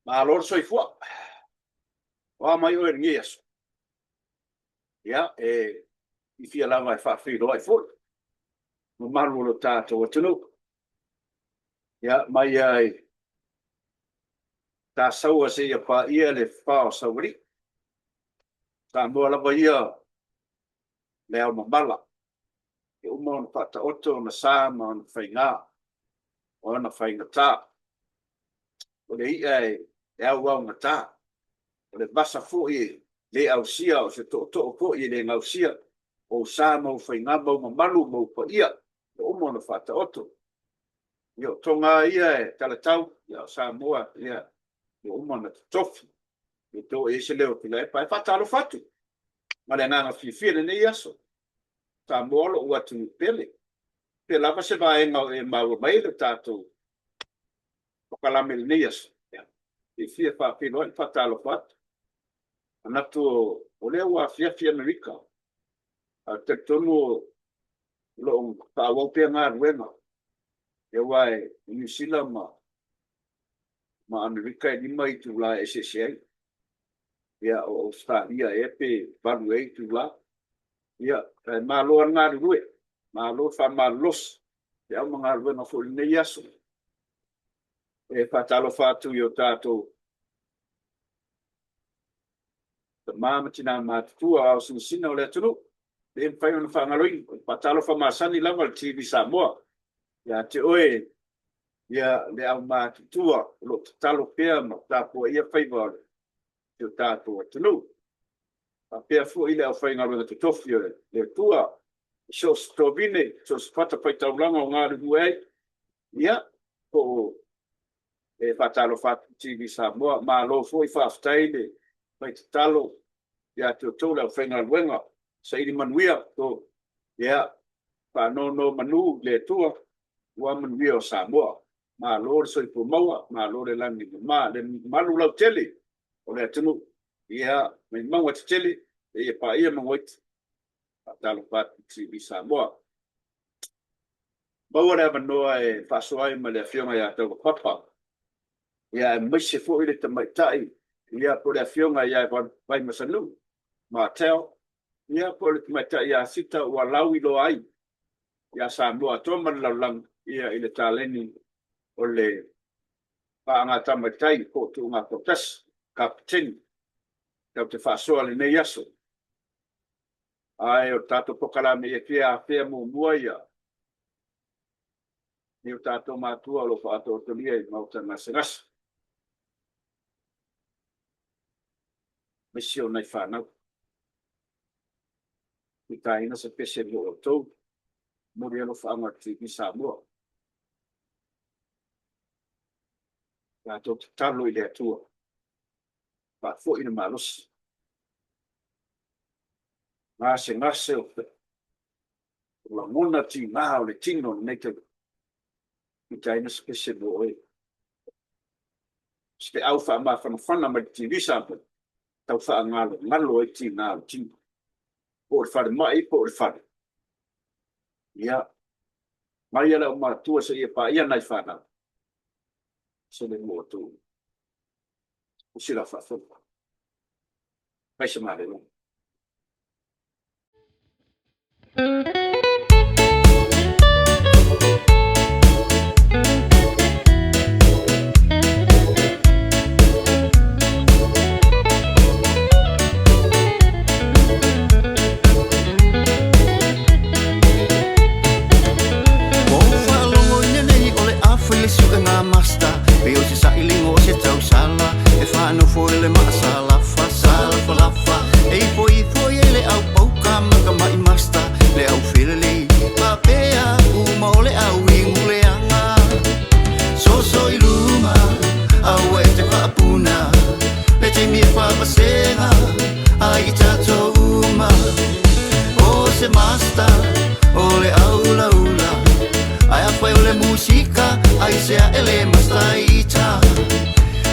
Malo le soifua. O a mai oe i lenei aso? Ia, e fiafia lava e faafeiloai foi i le mamalu o le tatou atunuu. Ia, mai lava i Sasaua seia paia le fa o Saualii. O Samoa lava ia o le aomamala, ua uma ona faataoto ona sa ma ona faiga, o ona faigata. O le i'a e auaugata, o le vasa foi e le ausia, o se tootoo foi e le gausia. O ou sa ma ou faiga ma ou mamalu ma ou paia ua uma ona faataoto. Ia o toga lava ia e talatau, o Samoa ua uma ona totofi. E le toe oo i ai se leo o Tuilaepa. Ae faatalofa atu ma le agaga fiafia i lenei aso. Samoa lou atunuu pele. O fea lava se vaega o e maua mai ai le tatou polokalame i lenei aso, e fiafia e faafeiloai ma faatalofa atu. E manatu o lea ua afiafi Amerika, ae ou te talitonu o lo o faaauau pea galuega, aua o Niu Sila ma Amerika e 5 itula e eseese ai. Ia, o Ausetalia ea pe 8 ea itula. Ia, ae malo lava le galulue, malo le faamalolosi i feau ma galuega foi i lenei aso. E faatalofa atu i o tatou tama ma tina matutua o ao sinasina o le atunuu, e le mafai ona faagaloina. O le faatalofa masani lava a le TV Samoa ia te oe le aumatutua o lo o tatalo pea ma tapuaia faiva o si o tatou atunuu. E faapea foi le aufaigaluega totofi a le Atua i so o se tovine, so o se fatafaitaulaga o galulue ai. Ia, e faatalofa atu le TV Samoa, malo foi faafetai le fai tatalo ia te outou le aufaigaluega, saili manuia. Ia faanonomanu i le Atua aua manuia o Samoa. Malo le soifua maua, malo le lagi e mama, le malu lautele o le atunuu, ia, mai mauga tetele seia paia mauga iti. E faatalofa atu le TV Samoa. Maua le avanoa e faasoa ai ma le Afioga ia Taulapapa, aemaise foi le tamaitai po o le Afioga ia Vaimasanuu Martel, po o le tamaitai ia Sita ua lauiloa ai ia Samoa atoa ma le lalolagi i le taleni o le faagatama i tai po o tuuga tautasi, Kapeteni, tatou te faasoa i lenei aso. Ae o le tatou polokalame, e fia afea muamua nai o tatou matua o lo o faataotolia i maota gasegase, aemaise o nai fanau. Fitaina se pese mo outou, momoli alofaaga a le TV Samoa. Tatou tatalo i le Atua, faafoi le malosi, gasegase o lagona tiga o le tino i lenei taimi, fitaina se pese mo oe. O se feau faamafanafana mai le TV Samoa, tau faagalogalo ai tiga o le tino, po o le falemai po o le fale. Ia, mai le aumatua seia paia nai fanau, se le mo outou. Usi la faafofoga. Fai se malologa. Ua ou faalogo ina nei o le a fai le suega master, pei o se sailiga o se tausala e faanofo i le maasalafa salafalafa e ifo ifo i ai le au pauka ma tama'i master le au felelei faapea uma o le au iguleaga soso i luga aua e te faapuna le taimi e faavasega ai i tatou uma o se master o le aulaula ae afai o le musika ai se ae le mastaita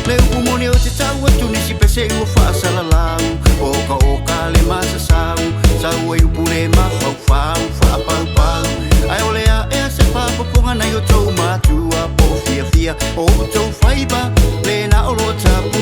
le upu moni o te tau atu nisi pese ua faasalalau oka oka le masasau sau ai upu le mafaufau faapaupau ae o le aea se faafofoga nai o tou matua po o fiafia o outou faiva le na o lo tapuaia.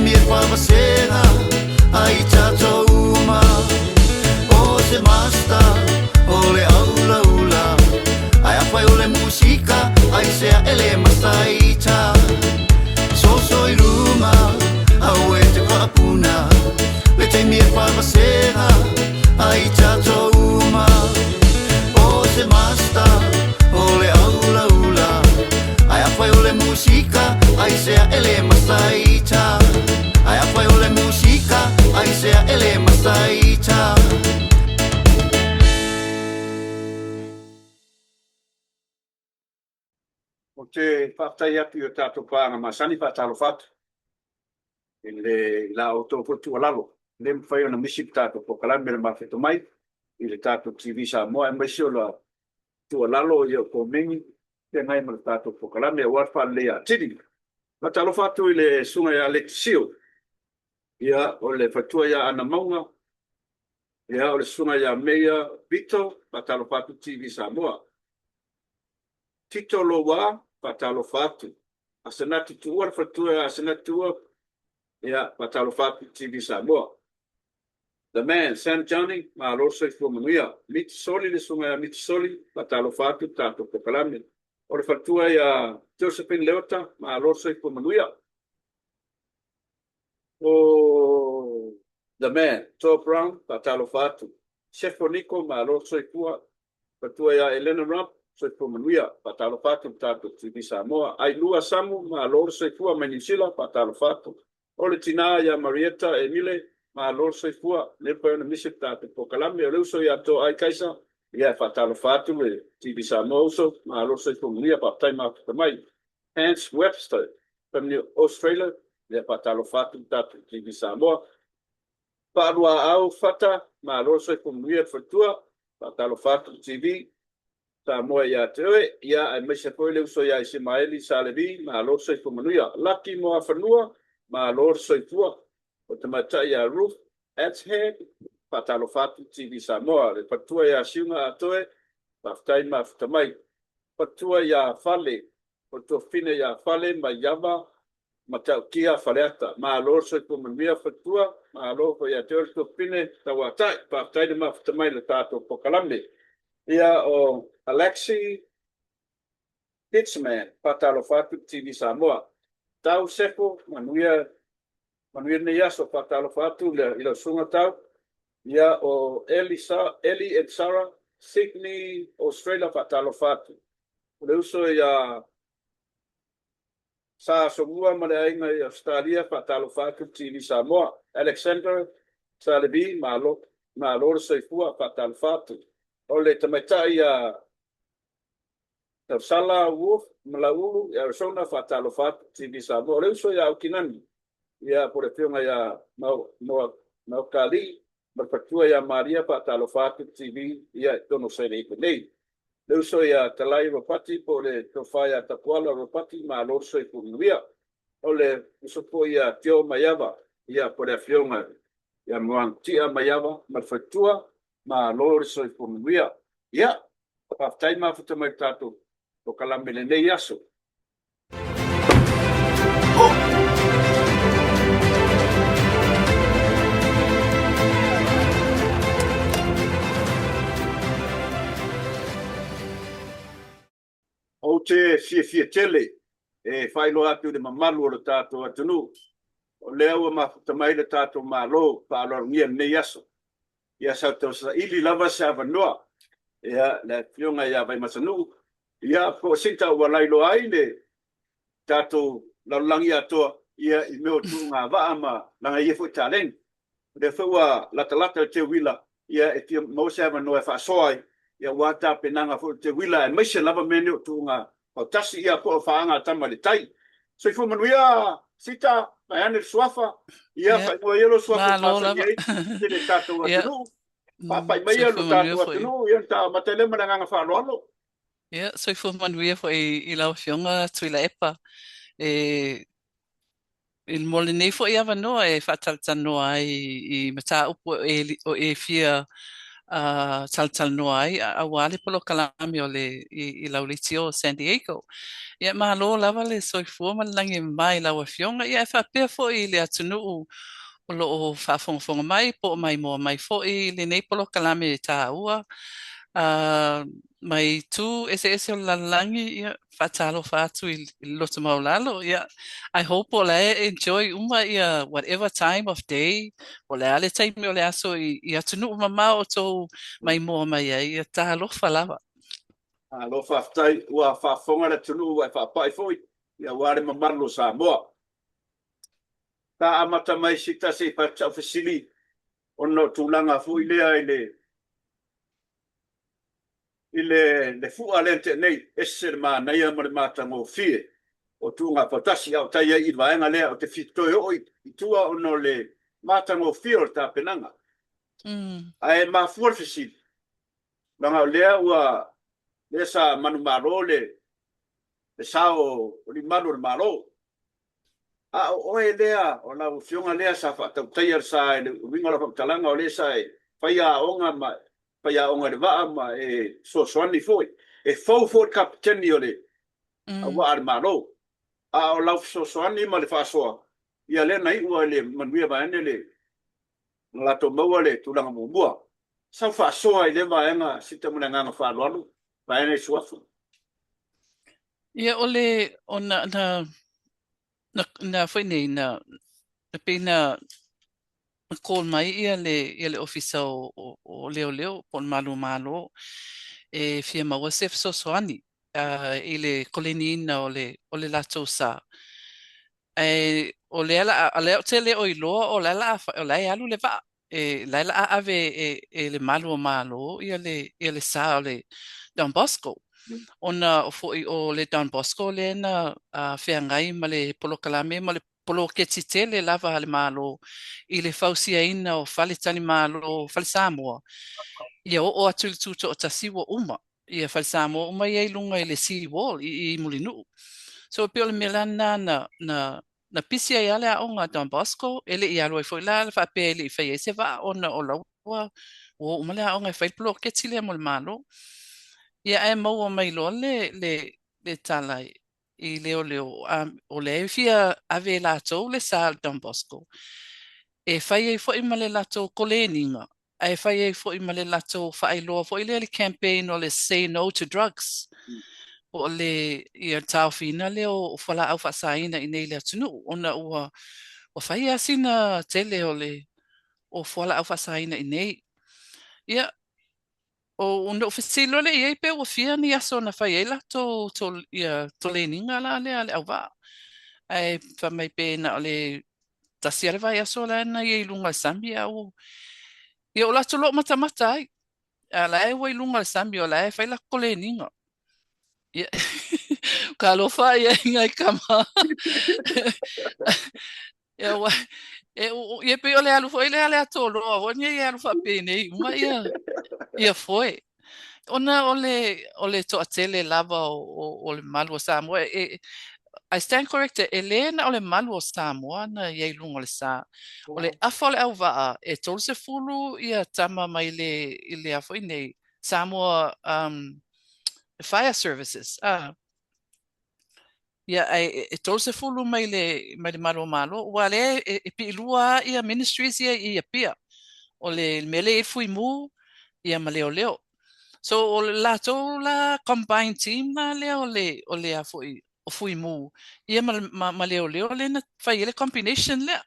taimi e faavasega ai tatou uma. O se master o le aulaula, ae afai o le musika, aisea e le masaita. Soso i luma, aua e te faapuna, le taimi e faavasega ai tatou uma. O se master o le aulaula, ae afai o le musika, aisea e le masaita. Ae afai o le musika, aisea e le masaita. Ou te faafetai atu i o tatou paaga masani, faatalofa atu i le i la outou foi tuualalo. E le mafai ona misi le tatou polokalame i le mafuta mai i le tatou TV Samoa, aemaise o le tuualalo i o komeni feagai ma le tatou polokalame aua le faaleleia atili. Faatalofa atu i le susuga ia Letisio, ia, o le faletua ia Ana Mauga, ia, o le susuga ia Meia Vito, faatalofa atu TV Samoa. Tito Loua, faatalofa atu. Asenati Tuua, le faletua ia Asenati Tuua, ia, faatalofa atu TV Samoa. The Man, Sam Johnny, malo le soifua manuia. Miti Soli, le susuga ia Miti Soli, faatalofa atu le tatou polokalame. O le faletua ia Josephine Leota, malo le soifua manuia. O The Man, Joe Brown, faatalofa atu. Sefo Niko, malo le soifua. Faletua ia Elena Rump, soifua manuia. Faatalofa atu le tatou TV Samoa. Ailua Samu, malo le soifua mai Niu Sila, faatalofa atu. O le tina ia Marietta Emile, malo le soifua. Le mafai ona misi le tatou polokalame. O le uso ia Toai Kaisa, ia e faatalofa atu le TV Samoa uso, malo le soifua manuia, faafetai mafuta mai. Hans Webster from New Australia, ia faatalofa atu le tatou TV Samoa. Faaluaau Fata, malo le soifua manuia le faletua, faatalofa atu le TV Samoa ia te oe, ia aemaise foi le uso ia Isimaeli Salevi, malo le soifua manuia. Laki Moafanua, malo le soifua. O tamaitai ia Ruth Atshead, faatalofa atu le TV Samoa. Le faletua ia Siuga Atoe, faafetai mafuta mai. Faletua ia Fale, o le tuafafine ia Fale Maiava Matautia Faleata. Malo le soifua manuia faletua, malo foi ia te oe le tuafafine Tauatai. Faafetai le mafuta mai i le tatou polokalame. Ia o Alexi Hitzman, faatalofa atu i le TV Samoa. Tau Sefo, manuia manuia lenei aso, faatalofa atu i lau susuga Tau. Ia o Eli, Sa, Eli and Sarah, Sydney, Australia, faatalofa atu. O le uso ia Sa Asomua ma le aiga i Ausetalia, faatalofa atu le TV Samoa. Alexander Salevi, malo, malo le soifua, faatalofa atu. O le tamaitai ia Tausala Wolf Malauulu i Arizona, faatalofa atu TV Samoa. O le uso ia Aukinani, ia po o le afioga ia Maokalii ma le faletua ia Maria, faatalofa atu TV ia i totonu o Sailei nei. Le uso ia Talai Ropati po o le tofa ia Tapuala Ropati, malo le soifua manuia. O le uso foi ia Tio Maiava, ia po o le afioga ia Moantia Maiava ma le faletua, malo le soifua manuia. Ia, faafetai mafuta mai le tatou polokalame i lenei aso. Ou te fiafia tele e faailoa atu i le mamalu o le tatou atunuu, o lea ua mafuta mai le tatou Malo faaaloalogia i lenei aso. Ia sa tausaili lava se avanoa, ia, le Afioga ia Vaimasanuu, ia, po o Sita ua lailoa ai le tatou lalolagi atoa, ia, i mea o tuugavaa ma lana ia foi taleni. O lea foi ua latalata le teuila, ia, e fia maua se avanoa e faasoa ai, ia, aua tapenaga foi o le teuila, aemaise lava mea nei o tuuga fautasi, ia, po o faaga a tama i le tai. Soifua manuia, Sita, vaeane le suafa, ia, faaigoa ia lou suafa e Malo masani lava. ai i le tatou atunuu. Faapai maia lo Soifua manuia tatou foi. atunuu, ia, ona ta amata ai lea ma le agaga faaaloalo. Ia, soifua manuia foi i lau Afioga Tuilaepa. E mo lenei foi avanoa e faatalatalanoa ai i mataupu o e fia Talatalanoa ai aua le polokalame o le i lau leitio o San Diego. Ia malo lava le soifua ma le lagi e mama i lau Afioga, ia ae faapea foi i le atunuu o lo o faafogafoga mai po o maimoa mai foi i lenei polokalame taua. Mai itu eseese o le lalolagi, ia, faatalofa atu i le loto maualalo. Ia, I hope o la e enjoy uma ia whatever time of day, po o le a le taimi o le aso i atunuu mamao o outou maimoa mai ai, ia talofa lava. Malo faafetai, ua faafofoga le atunuu ua e faapai foi, ia aua le mamalu o Samoa. Sa amata mai se tasi i fai atu sau fesili ona o tulaga foi lea i le i le le fua lea na tea nei, ese le manaia ma le matagofie o tuuga faatasi, a o tai ai i le vaega lea, ou te fia toe oo i tua ona o le matagofie o le tapenaga. Ae mafua le fesili, leaga o lea ua lea sa manumalo le le sao o alii mamalu o le Malo. A o oe lea, o lau Afioga lea sa faatautaia le sa i le uiga o lau faamatalaga, o lea sa e faia aoga ma faiaoga i le vaa ma e fesoasoani foi. E fou foi le kapeteni o le auvaa a le Malo. A o lau fesoasoani ma le faasoa, ia lea na iu ai i le manuia vaeane le na latou maua le tulaga muamua. Sau faasoa i lea vaega sita ma le agaga faaaloalo, vaega i suafa. Ia, o le, o na, na, na, na foi nei, na, na pei na, na call mai ia le, ia le Ofisa o, o, o Leoleo po o le Malu o Malo e fia maua se fesoasoani i le koleniina o le, o le latou sa. Ae o lea la, o lea ou te le o iloa o la la, o la e alu le vaa. E, la e la ave e, e le Malu o Malo ia le, ia le sa o le Don Bosco. Ona o foi o le Don Bosco lea na feagai ma le polokalame ma le poloketi tele lava a le Malo i le fausiaina o faletalimalo, fale Samoa, ia oo atu i le tutoatasi ua uma ia fale Samoa uma ia i luga i le sea wall i Mulinuu. So e pei o le mea la lena na, na, na pisi ai lava le aoga a Don Bosco, e le i alu ai foi la faapea e le i fai ai se vaa ona o la ua ua uma le aoga e fai le poloketi lea mo le Malo. Ia ae maua mai loa le, le, le tala i leoleo, o lea e fia ave e latou le sa o le Don Bosco e fai ai foi ma le latou koleniga, ae fai ai foi ma le latou faailoa foi lea le campaign o le Say No to Drugs, po o le ia taofiina lea o fualaau faasaina i nei i le atunuu, ona ua ua fai lava sina tele o le o fualaau faasaina i nei. Ia, O ona ou fesili loa lea i ai pe ua fia ni aso na fai ai latou to, ia, toleniga la lea a le auvaa. Ae fai mai pe na o le tasi lava le vaiaso la na ia i luga o le sami a ua ia o latou loa matamata ai. A la e ua i luga o le sami o la e fai latou koleniga. Ia, talofa ia i nai tama. Ia, ua, e, u, ia pei o le alu foi lea a le Atoloa foi nei e alu faapenei uma ia, ia foe. Ona o le, o le toatele lava o, o, o le malu o Samoa, e, I stand corrected, e lē na o le malu o Samoa na i ai i luga o le sa. O le afa o le auvaa, e 30 ia tama mai le, i le a foi nei, Samoa um, Fire Services. Ah, Ia, ae e 30 mai le, mai le Malu o Malo, aua lea e, e piilua lava ia ministries ia i Apia. O le mea lea e i ai Fuimu, ia ma Leoleo. So, o le latou la combined team la lea o le, o le a foi, o Fuimu, ia ma, ma, ma Leoleo lea na fai ai le combination lea.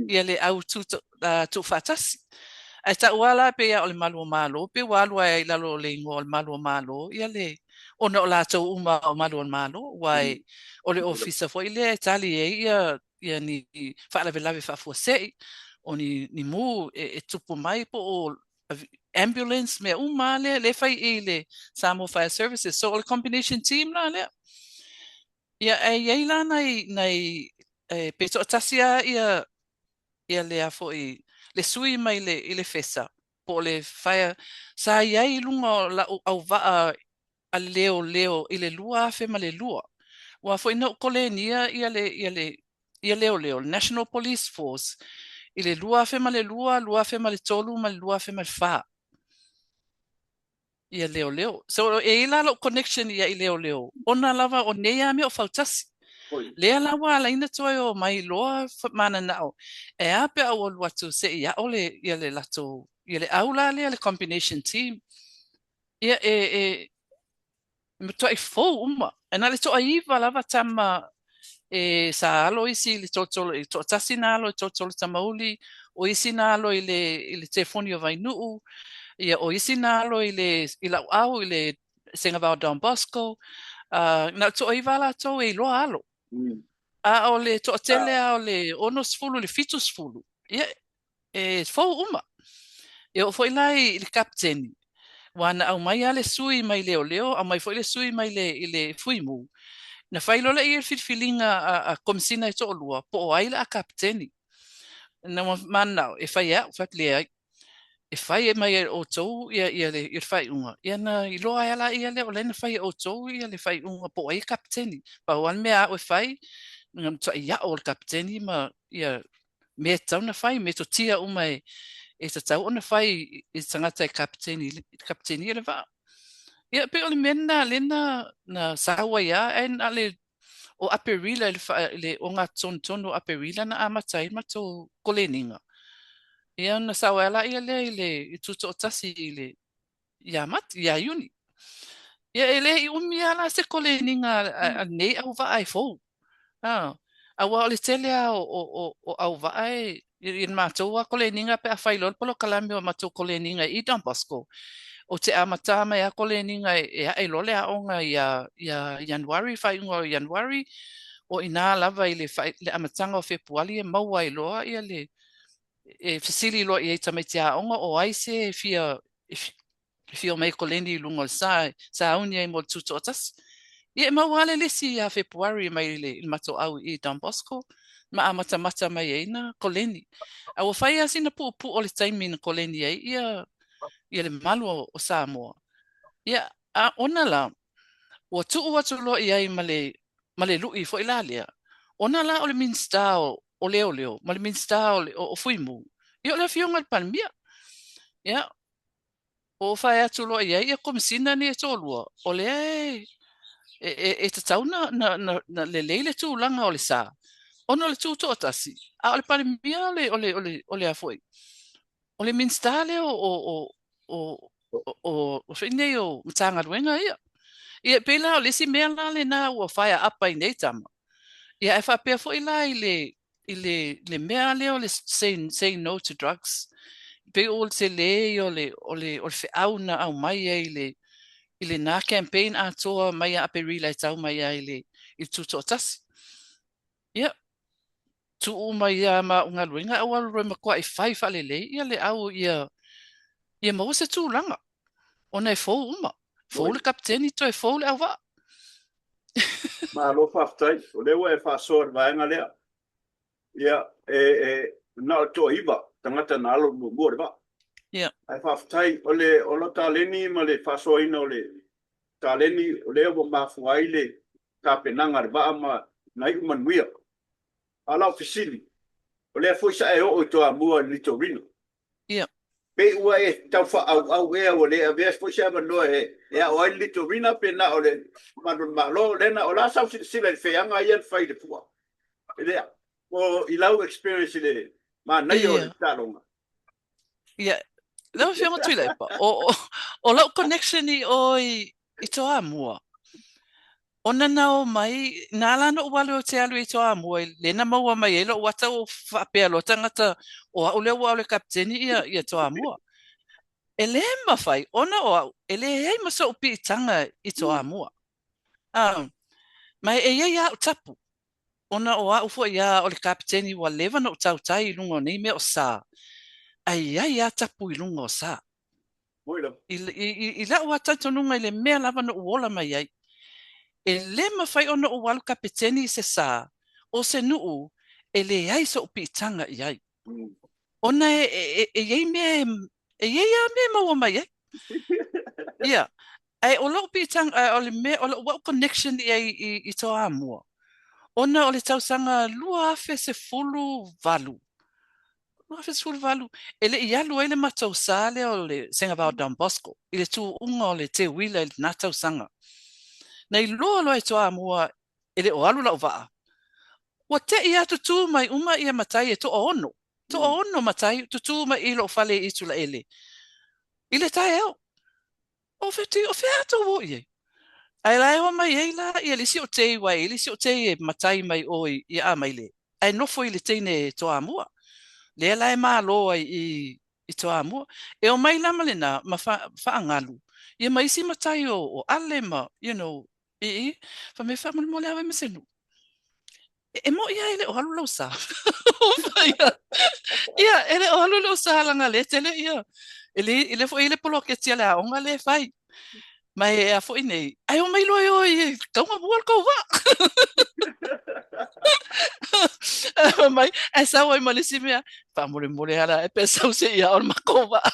Ia le au tu, uh, tuufaatasi. Ae tau lava la pei lava o le Malu o Malo, pei ua alu ai i lalo o le igoa o le Malu o Malo, ia le, ona o latou uma o Malu o le Malo, aua e, o le ofisa foi lea e tali ai ia, ia ni faalavelave faafuasei, o ni, ni mū e, e tupu mai po o ambulance, mea uma lava lea, lea e fai i le Samoa Fire Services. So o le combination team la lea. Ia, ae i ai la nai, nai e, pe toatasi lava ia, ia le a foi, le sui mai le, i le FESA, po o le fire, sa i ai i luga o la'u auvaa a leoleo i le 2002. Ua foi na ou kolenia ia le, ia le, ia leoleo, le National Police Force, i le 2002, 2003 ma le 2004. Ia leoleo. So e i ai la lou connection ia i leoleo, ona lava o nei a mea o fautasi. Lea la ua ala ai ona toe o mai loa mananao, e a pe a ou alu atu se i aʻo le, ia le latou, ia le au la lea, le combination team. Ia e, e, e matuai fou uma. E na o le toaiva lava tama e sa alo isi i le tolotolo, e toatasi na alo i tolotolo tamauli, o isi na alo i le, i le telefoni o Vainuu, ia, o isi na alo i le, i lau au i le Sengavao Don Bosco, uh, na o le toaiva latou e iloa alo. A o le toatele a o le 60 i le 70, ia, e fou uma. E oo foi la i le kapeteni, aua na aumai lava le sui mai leoleo, aumai foi le sui mai le, i le Fuimu. Na fai loa lea i le filifiliga a, a Komesina e toalua, po o ai le a kapeteni. Na mananao e fai e au, fai atu leai. E fai e mai e outou ia, ia, le, ia le faaiuga. Ia na iloa ai lava ia lea o lea na fai e outou ia le faaiuga po o ai e kapeteni. Pau lava le mea a au e fai, na matuai aʻo le kapeteni ma ia mea e tatau ona fai, metotia uma e, e tatau ona fai i le tagata e kapeteni, kapetenia le vaa. Ia, pei o le mea lena lea na, na sau ai lava, ae na o le, o Aperila i le, i le ogatonutonu o Aperila na amata ai le matou koleniga. Ia, ona sau ai lea lea i le i tutoatasi i le ia Mati, ia Iuni. Ia, e le i umi lava la se koleniga a lenei auvaa e fou. A, aua o le tele lava o, o, o auvaa e, i le matou lava koleniga pe a fai loa le polokalame o matou koleniga i Don Bosco, ou te amata mai lava koleniga e, e ae loa le aoga ia, ia Ianuari, faaiuga o Ianuari, o i ina lava i le, le amataga o Fepuali e maua ai loa ia le, e fesili loa i ai tamaiti aoga o ai se e fia, e fia omai e koleni i luga o le sa, e sauni ai mo le tutoatasi. Ia e maua lava le lisi ia Fepuari mai le, le matou au i Don Bosco, ma amatamata mai ai na koleni. A ua fai lava sina puupuu o le taimi na koleni ai ia, ia le malu o, o Samoa. Ia, a ona la, ua tuu atu loa i ai ma le, ma le lui foi la lea, ona la o le Minisita o, o Leoleo ma le Minisita o, o, o Fuimu, ia o le Afioga i le Palemia. Ia, ua fai atu loa i ai ia Komesina nei e toalua, o lea e, e, e, e tatau na, na, na, na lelei le tulaga o le sa, ona o le tutoatasi, a o le Palemia o le, o le, o le, o le a foi, o le Minisita lea o, o, o, o, o, o foi nei o Matagaluega ia. Ia, pei la o le isi mea la lena ua faeaapa i nei tama. Ia, ae faapea foi la i le, i le, le mea lea o le say, say no to drugs. Pei o le tele ia o le, o le, o le feau na aumai ai i le, i lena campaign atoa mai ia Aperila e tau mai ai i le, i le Tutoatasi. Ia, tuu mai ia ma au galuega ae ua alu loa e matuai fai faalelei ia le au ia, ia maua se tulaga ona e fou uma. Fou le kapeteni, toe fou le auvaa. Malo faafetai, o lea ua e faasoa i le vaega lea. Ia, e, e, na o le toaiva tagata na alo muamua i le vaa. Ia. Ae faafetai, o le, o lau taleni ma le faasoaina o le taleni, o lea ua mafua ai le tapenaga a le vaa ma na iu manuia. A o lau fesili, o lea foi sa e oo i Toamua i le Litorina. Ia. Pei ua e tau faaauau ea ua le avea foi se avanoa e, e ao ai le Litorina pe na o le Malu o le Malo, lea na, o le a sau silasila i le feaga ia na fai i le fua? I le, o, i lau experience i le manaia o le taaloga. Ia, lau Afioga Tuilaepa, o, o, o lau connection i o i, i Toamua, ona na o mai, na ala ona ou alu ou te alu i Toamua, lea na maua mai ai lou ata ua faapea loa tagata o au lea ua alu e kapeteni ia, ia Toamua. E le mafai, ona o au, e leai ma soʻu piitaga i Toamua. Um, ma e i ai lava au tapu, ona o au foi a o le kapeteni ua leva ona ou tautai i luga o nei mea o sa, ae i ai lava tapu i luga o sa. I, i, i, i lau lava talitonuga i le mea lava na ou ola mai ai, e le mafai ona ou alu kapeteni i se sa o se nuu e leai soʻu piitaga i ai. Ona e, e, e, e i ai mea e, e i ai lava mea e maua mai ai. Ia, ae o lou piitaga, ae o le mea, o lou au connection i ai i, i Toamua, ona o le tausaga 2018, 2018, e le i alu ai le matou sa lea o le Sengavao Don Bosco i le tuuga o le teuila i lena tausaga. Na iloa loa e Toamua e le o alu lau vaa, ua te i lava tutū mai uma ia matai e toaono, toaono matai tutū mai i lou fale i Isulaele i le taeao. O fea o fea a tou o i ai? Ae la e o mai ai la ia le isi o tei aua e i ai le isi o tei e matai mai o i i Amaile ae nofo i le teine Toamua. Lea la e malo ai i i Toamua. E o mai la ma lena ma faagalu ia ma isi matai o o Ale ma you know i i fai mai faamolemole a Vaimasenuu e mo'i lava e le o alu lau sa. Ia, e le o alu lou sa leaga lea e tele ia, e le, e le foi i le poloketi a le aoga lea e fai. Ma e a foi nei, ae omai loa e o e tauga mua le tou vaa. Fai mai, ae sau ai ma le isi mea, faamolemole lava la pe sau seia ao le matou vaa.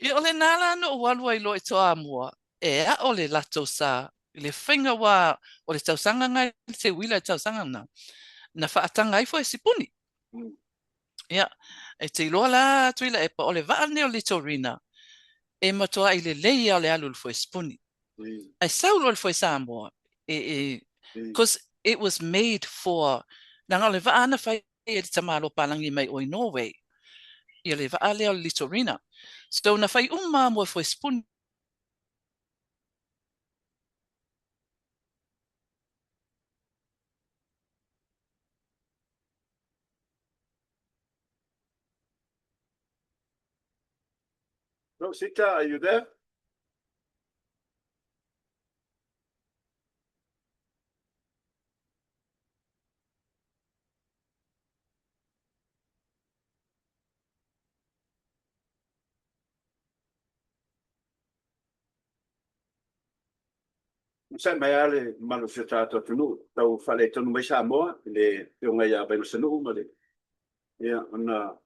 Ia, o lena la na ou alu ai loa i Toamua, e ao le latou sa i le faiga aua o le tausaga lena i le teuila i le tausaga lena, na faataga ai foi e Sipuni. Ia, e te iloa la Tuilaepa, o le vaa lenei o le Litorina, e matuai lelei lava o le alu i le foe sipuni. Ae sau loa i le foe Samoa, e, e, cause it was made for, leaga o le vaa na fai e le tamaloa palagi mai o i Norway, ia le vaa lea o le Litorina. So na fai uma lava mo le foe sipuni. Hello, Sita, are you there? Onosai mai lava le mamalu o si o tatou atunuu, tau faaletonu mai Samoa i le afioga ia Vaimasanuu ma le, ia, ona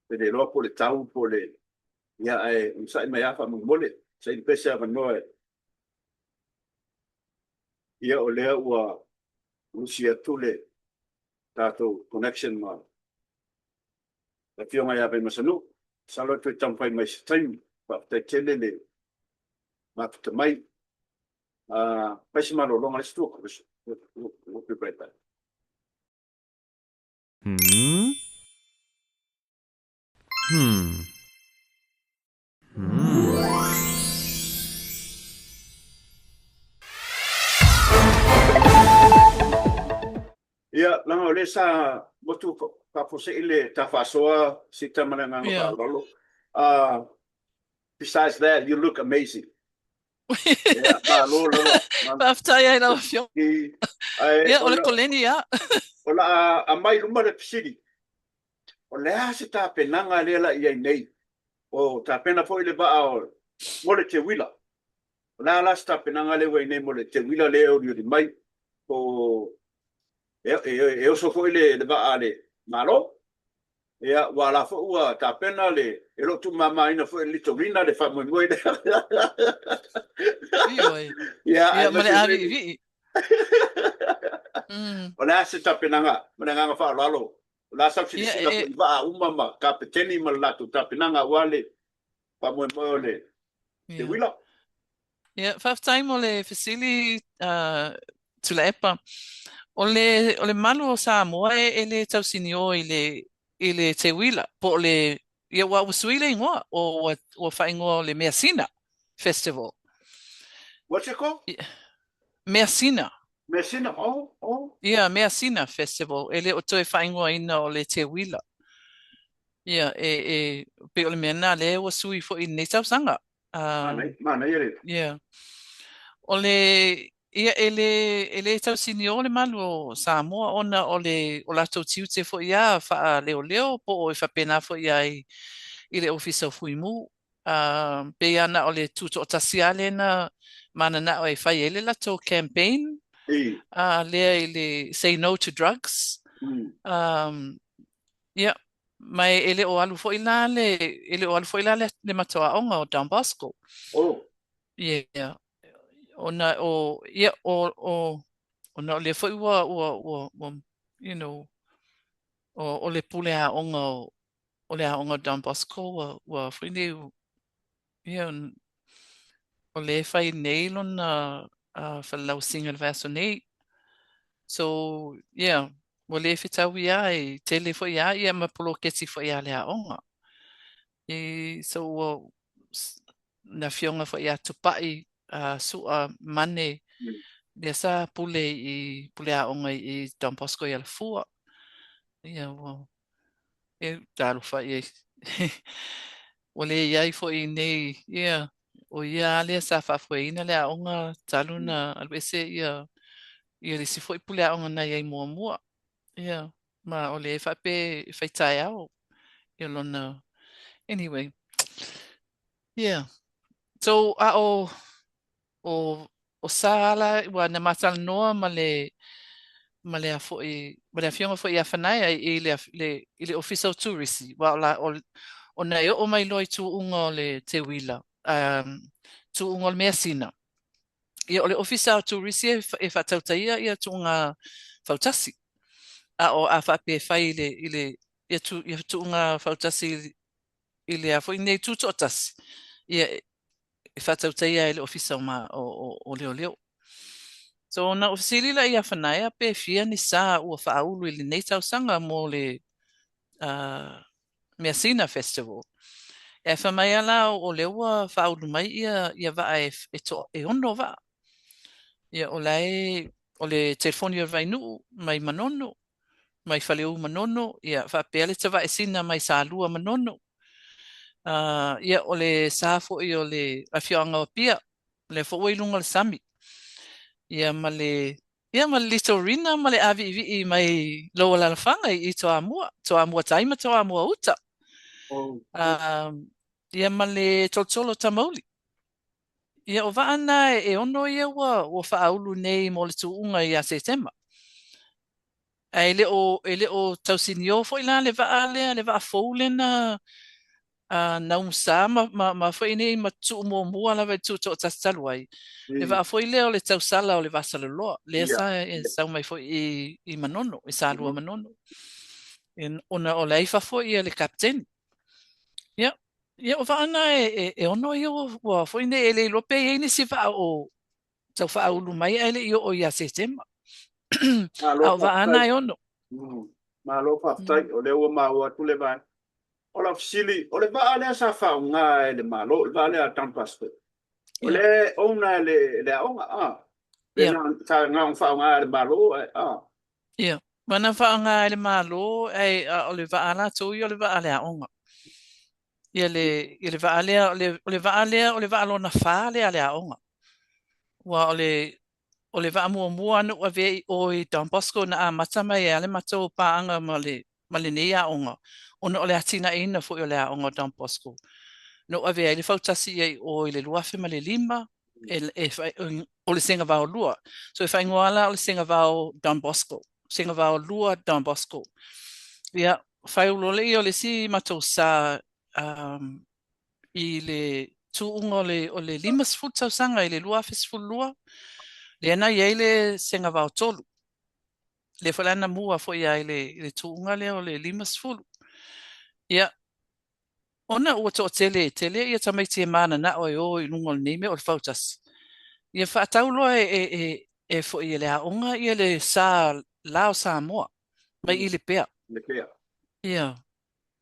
e le iloa po o le tau po o le, ia, ae onosai mai lava faamolemole, saili pea se avanoa e, ia, o lea ua lusi atu le tatou connection ma le afioga ia Vaimasanuu. Masalo e toe taumafai mai i se taimi. Faafetai tele le mafuta mai. Fai se malologa, let's do a commercial. We'll be right back. Hmm? Hmm. Ia, leaga o lea sa motu faafuasei le ta faasoa Sita ma le agaga faaaloalo. Besides that, you look amazing. Ia, malo lava. Faafetai ai lau Afioga. Ia, o le koleni lava. O le a aumai i luma le fesili, o le a se tapenaga lea la i ai nei? O tapena foi le vaa o mo le teuila. O le a la se tapenaga lea ua i ai nei mo le teuila lea e olioli mai? Po o e, e, e oso foi le, le vaa a le Malo? Ia, ua la foi ua tapena le, e le o tuumamaina foi e le Litorina le faamoemoe lea. Ioe. Ia, Ia, ma le aemaise foi le, āviʻiviʻi. Mm. o le a se tapenaga ma le agaga faaaloalo? O le a sau Ia, silasila e, foi i vaa uma ma kapeteni ma le latou tapenaga aua le faamoemoe o le ia. teuila. Ia, faafetai mo le fesili, uh, Tuilaepa. O le, o le malu o Samoa e, e le tausinio i le, i le teuila, po o le, ia ua, ua sui le igoa, o, ua, ua faaigoa o le Measina Festival. What's it called? Measina. Measina, oh, oh. Ia, Measina Festival, e le o toe faaigoaina o le teuila. Ia, e, e, pei o le mea lena lea ua sui foi i lenei tausaga. Manaia, manaia le. Ia. O le, ia, e le, e le tausinio le malu o Samoa ona o le, o latou tiute foi lava faaleoleo po o e faapena foi lava i, i le Ofisa o Fuimu. A, pei lava na o le tutoatasi lava lea na mananao e fai ai le latou campaign a, lea i le Say No to Drugs. Um, ia, ma e, e le o alu foi la le, e le o alu foi la le, le matou aoga o Don Bosco. Oh. Yeah. Ona o, ia, o, o, ona o lea foi ua, ua, ua, ua, you know, O le pule aoga o le aoga o Don Bosco ua foi nei, ia, o lea e fai nei lona falelauasiga i le vaiaso nei. So, yeah, ua le fetaui lava, e tele foi lava ia ma poloketi foi a le aoga. E, so ua le afioga foi ia Tupai Su'a Mane, lea sa pule i pule aoga i Don Bosco i Alafua. Ia ua e talofa i ai. Ua le i ai foi nei, ia, o ia lava lea sa faafoeina le aoga talu na alu ese ia ia le isi foi pule aoga na i ai muamua. Ia, ma o lea e faapea e fai taeao ia lona anyway. Yeah. So, a o, o, o Sa ala, ua na ma talanoa ma le, ma le a foi, ma le afioga foi ia Fanaia i le, le, i le Ofisa o Turisi, ua o la, o, ona e oo mai loa i tuuga o le teuila, um, tuuga o le measina. Ia, o le Ofisa o Turisi e, e faatautaia ia tuuga fautasi. A o a faapea e fai i le, i le, ia, tu, ia tuuga fautasi i le a foi nei tutoatasi, ia e faatautaia ai le Ofisa o, ma, o, o, o Leoleo. So na ou fesili la ia Fanaia pe fia ni sa ua faaulu i lenei tausaga mo le uh, Measina Festival. E fai mai ala o lea ua faaulu mai ia, ia vaa e, e, to, e ono vaa. Ia o la e, o le telefoni o le Vainuu mai Manono, mai Faleu Manono, ia faapea le Tavaesina mai Salua Manono. Uh, ia o le sa foi o le afioaga o Apia, lea foi ua i luga o le sami. Ia ma le ia ma le Litorina ma le ʻāviʻiviʻi mai lou alalafaga i Toamua, Toamua tai ma Toamua uta. Oh. Uh, ia ma le Tolotolo Tamauli. Ia o vaa na e ono ia ua, ua faaulu nei mo le tuuga ia Setema. Ae e le o, e le o tausinio foi la le vaa lea, le vaa fou lea na uh, na umusa ma, ma, ma foi nei ma tuu muamua lava i le tutoatasi talu ai. Le vaa foi lea o le tausala o le Vasaloloa, lea Yeah. sa e sau mai foi i, i Manono, i Salua Manono. E, ona o la e i fafo ia le kapiteni. Ia, ia o vaa na e, e, e ono ia ua, ua foi nei e le iloa pe i ai nisi vaa o tau faaulu mai ae le i oo ia Setema. Malo A o vaa faafetai. na e ono. Mm. Malo faafetai, o lea ua maua atu le vaega. O lau fesili, o le vaa lea sa faaaoga e le Malo, le vaa lea a Don Bosco, o Ia. lea e owner e le, le aoga, a? Pe Ia. na, sa na ona faaaoga e le Malo, ae, a? Ia. Ma na faaaoga e le Malo, ae a o le vaa latou ia o le vaa a le aoga. Ia le, ia le vaa lea, o le, o le vaa lea, o le vaa lona whā lea a le aoga. Ua o le, o le vaa muamua na ou avea i o i Don Bosco na amata mai ai le matou paaga ma le, ma lenei aoga, ona o le atinaeina foi o le aoga o Don Bosco. Na ou avea ai le fautasi ia i o i le 2005, e, e, o le Segavao 2. So e faaigoa la o le Segavao Don Bosco. Segavao 2 Don Bosco. Ia, faaiu loa lea o le isi matou sa um, i le tuuga o le, o le 50 tausaga i le 2012, lea na i ai le Segavao 3. Lea foi la na mua foi ai le, i le tuuga lea o le 50. Ia, ona ua toatele tele ia tamaiti e mananao e o i luga o lenei mea o le fautasi. Ia faatau loa e, e, e, e foi e le aoga ia le sa la o Samoa mai i Lepea. Lepea. Ia.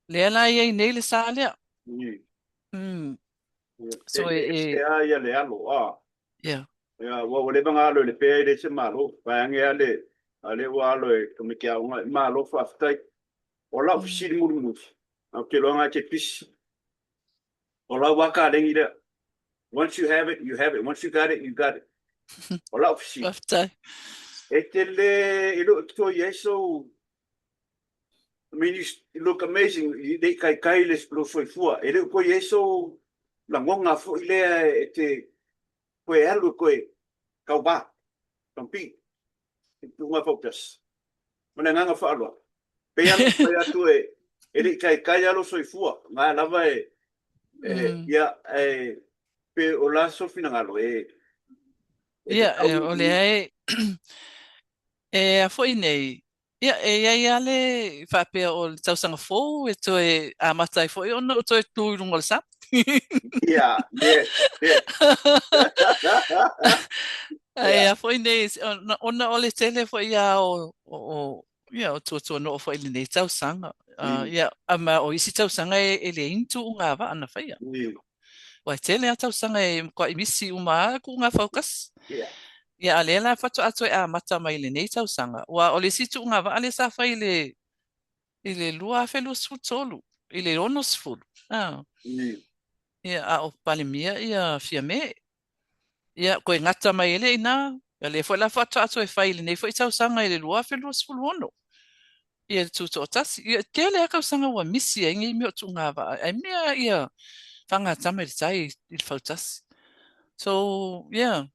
Lea la e i ai nei le sa lea. Mm. Mm. Ia, So e, e, e, e e a ia le alo, a. Ia. Ia, ua ua leva ona alo i Lepea e leai se malo. Vaeane a le, a lea ua alo e tamaiti aoga. Malo faafetai. O lau fesili mulimuli, ou te iloa na e te pisi. O lau lava kalegi lea. Once you have it, you have it. Once you got it, you got it. O lau fesili. Faafetai. E te le, e le o toe i ai sou, I mean, you look amazing, e le i kaikai le lou soifua. E le o toe i ai sou lagona foi lea e te toe alu e toe tauva, compete, i tuuga fautasi. Ma le agaga faaaloalo. Pei lava ona fai atu e, e le i kaikai lava lou soifua, na lava e, e, Mm. ia, e, pe o le a sou finagalo, e, e Ia, tatau e, o lea e, e a foi nei, Ia, e i ai lava le faapea o le tausaga fou e toe amata ai foi ona ou toe tu i luga o le sami. Ia, yes, yes. Ae a foi nei, ona o le tele foi lava o, ia, o tuatuanoo foi i lenei tausaga. Ia, ma o isi tausaga e leai ni tuuga vaa na faia. Ua tele lava tausaga e matuai misi uma lava tuuga fautasi. Ia, a o lea la faatoa toe amata mai i lenei tausaga. Aua o le isi tuuga vaa lea sa fai i le 2023, i le 60. Ia, a o Palemia ia Fiame. Ia, toe gata mai ai lea i ina. Ia, lea foi la faatoa toe fai i lenei foi tausaga i le 2026. Ia, le tutoatasi. Ia, tele lava tausaga ua misi ai nei mea o tuuga vaa, ae mea ia faagatama i le tai i le fautasi. So, yeah.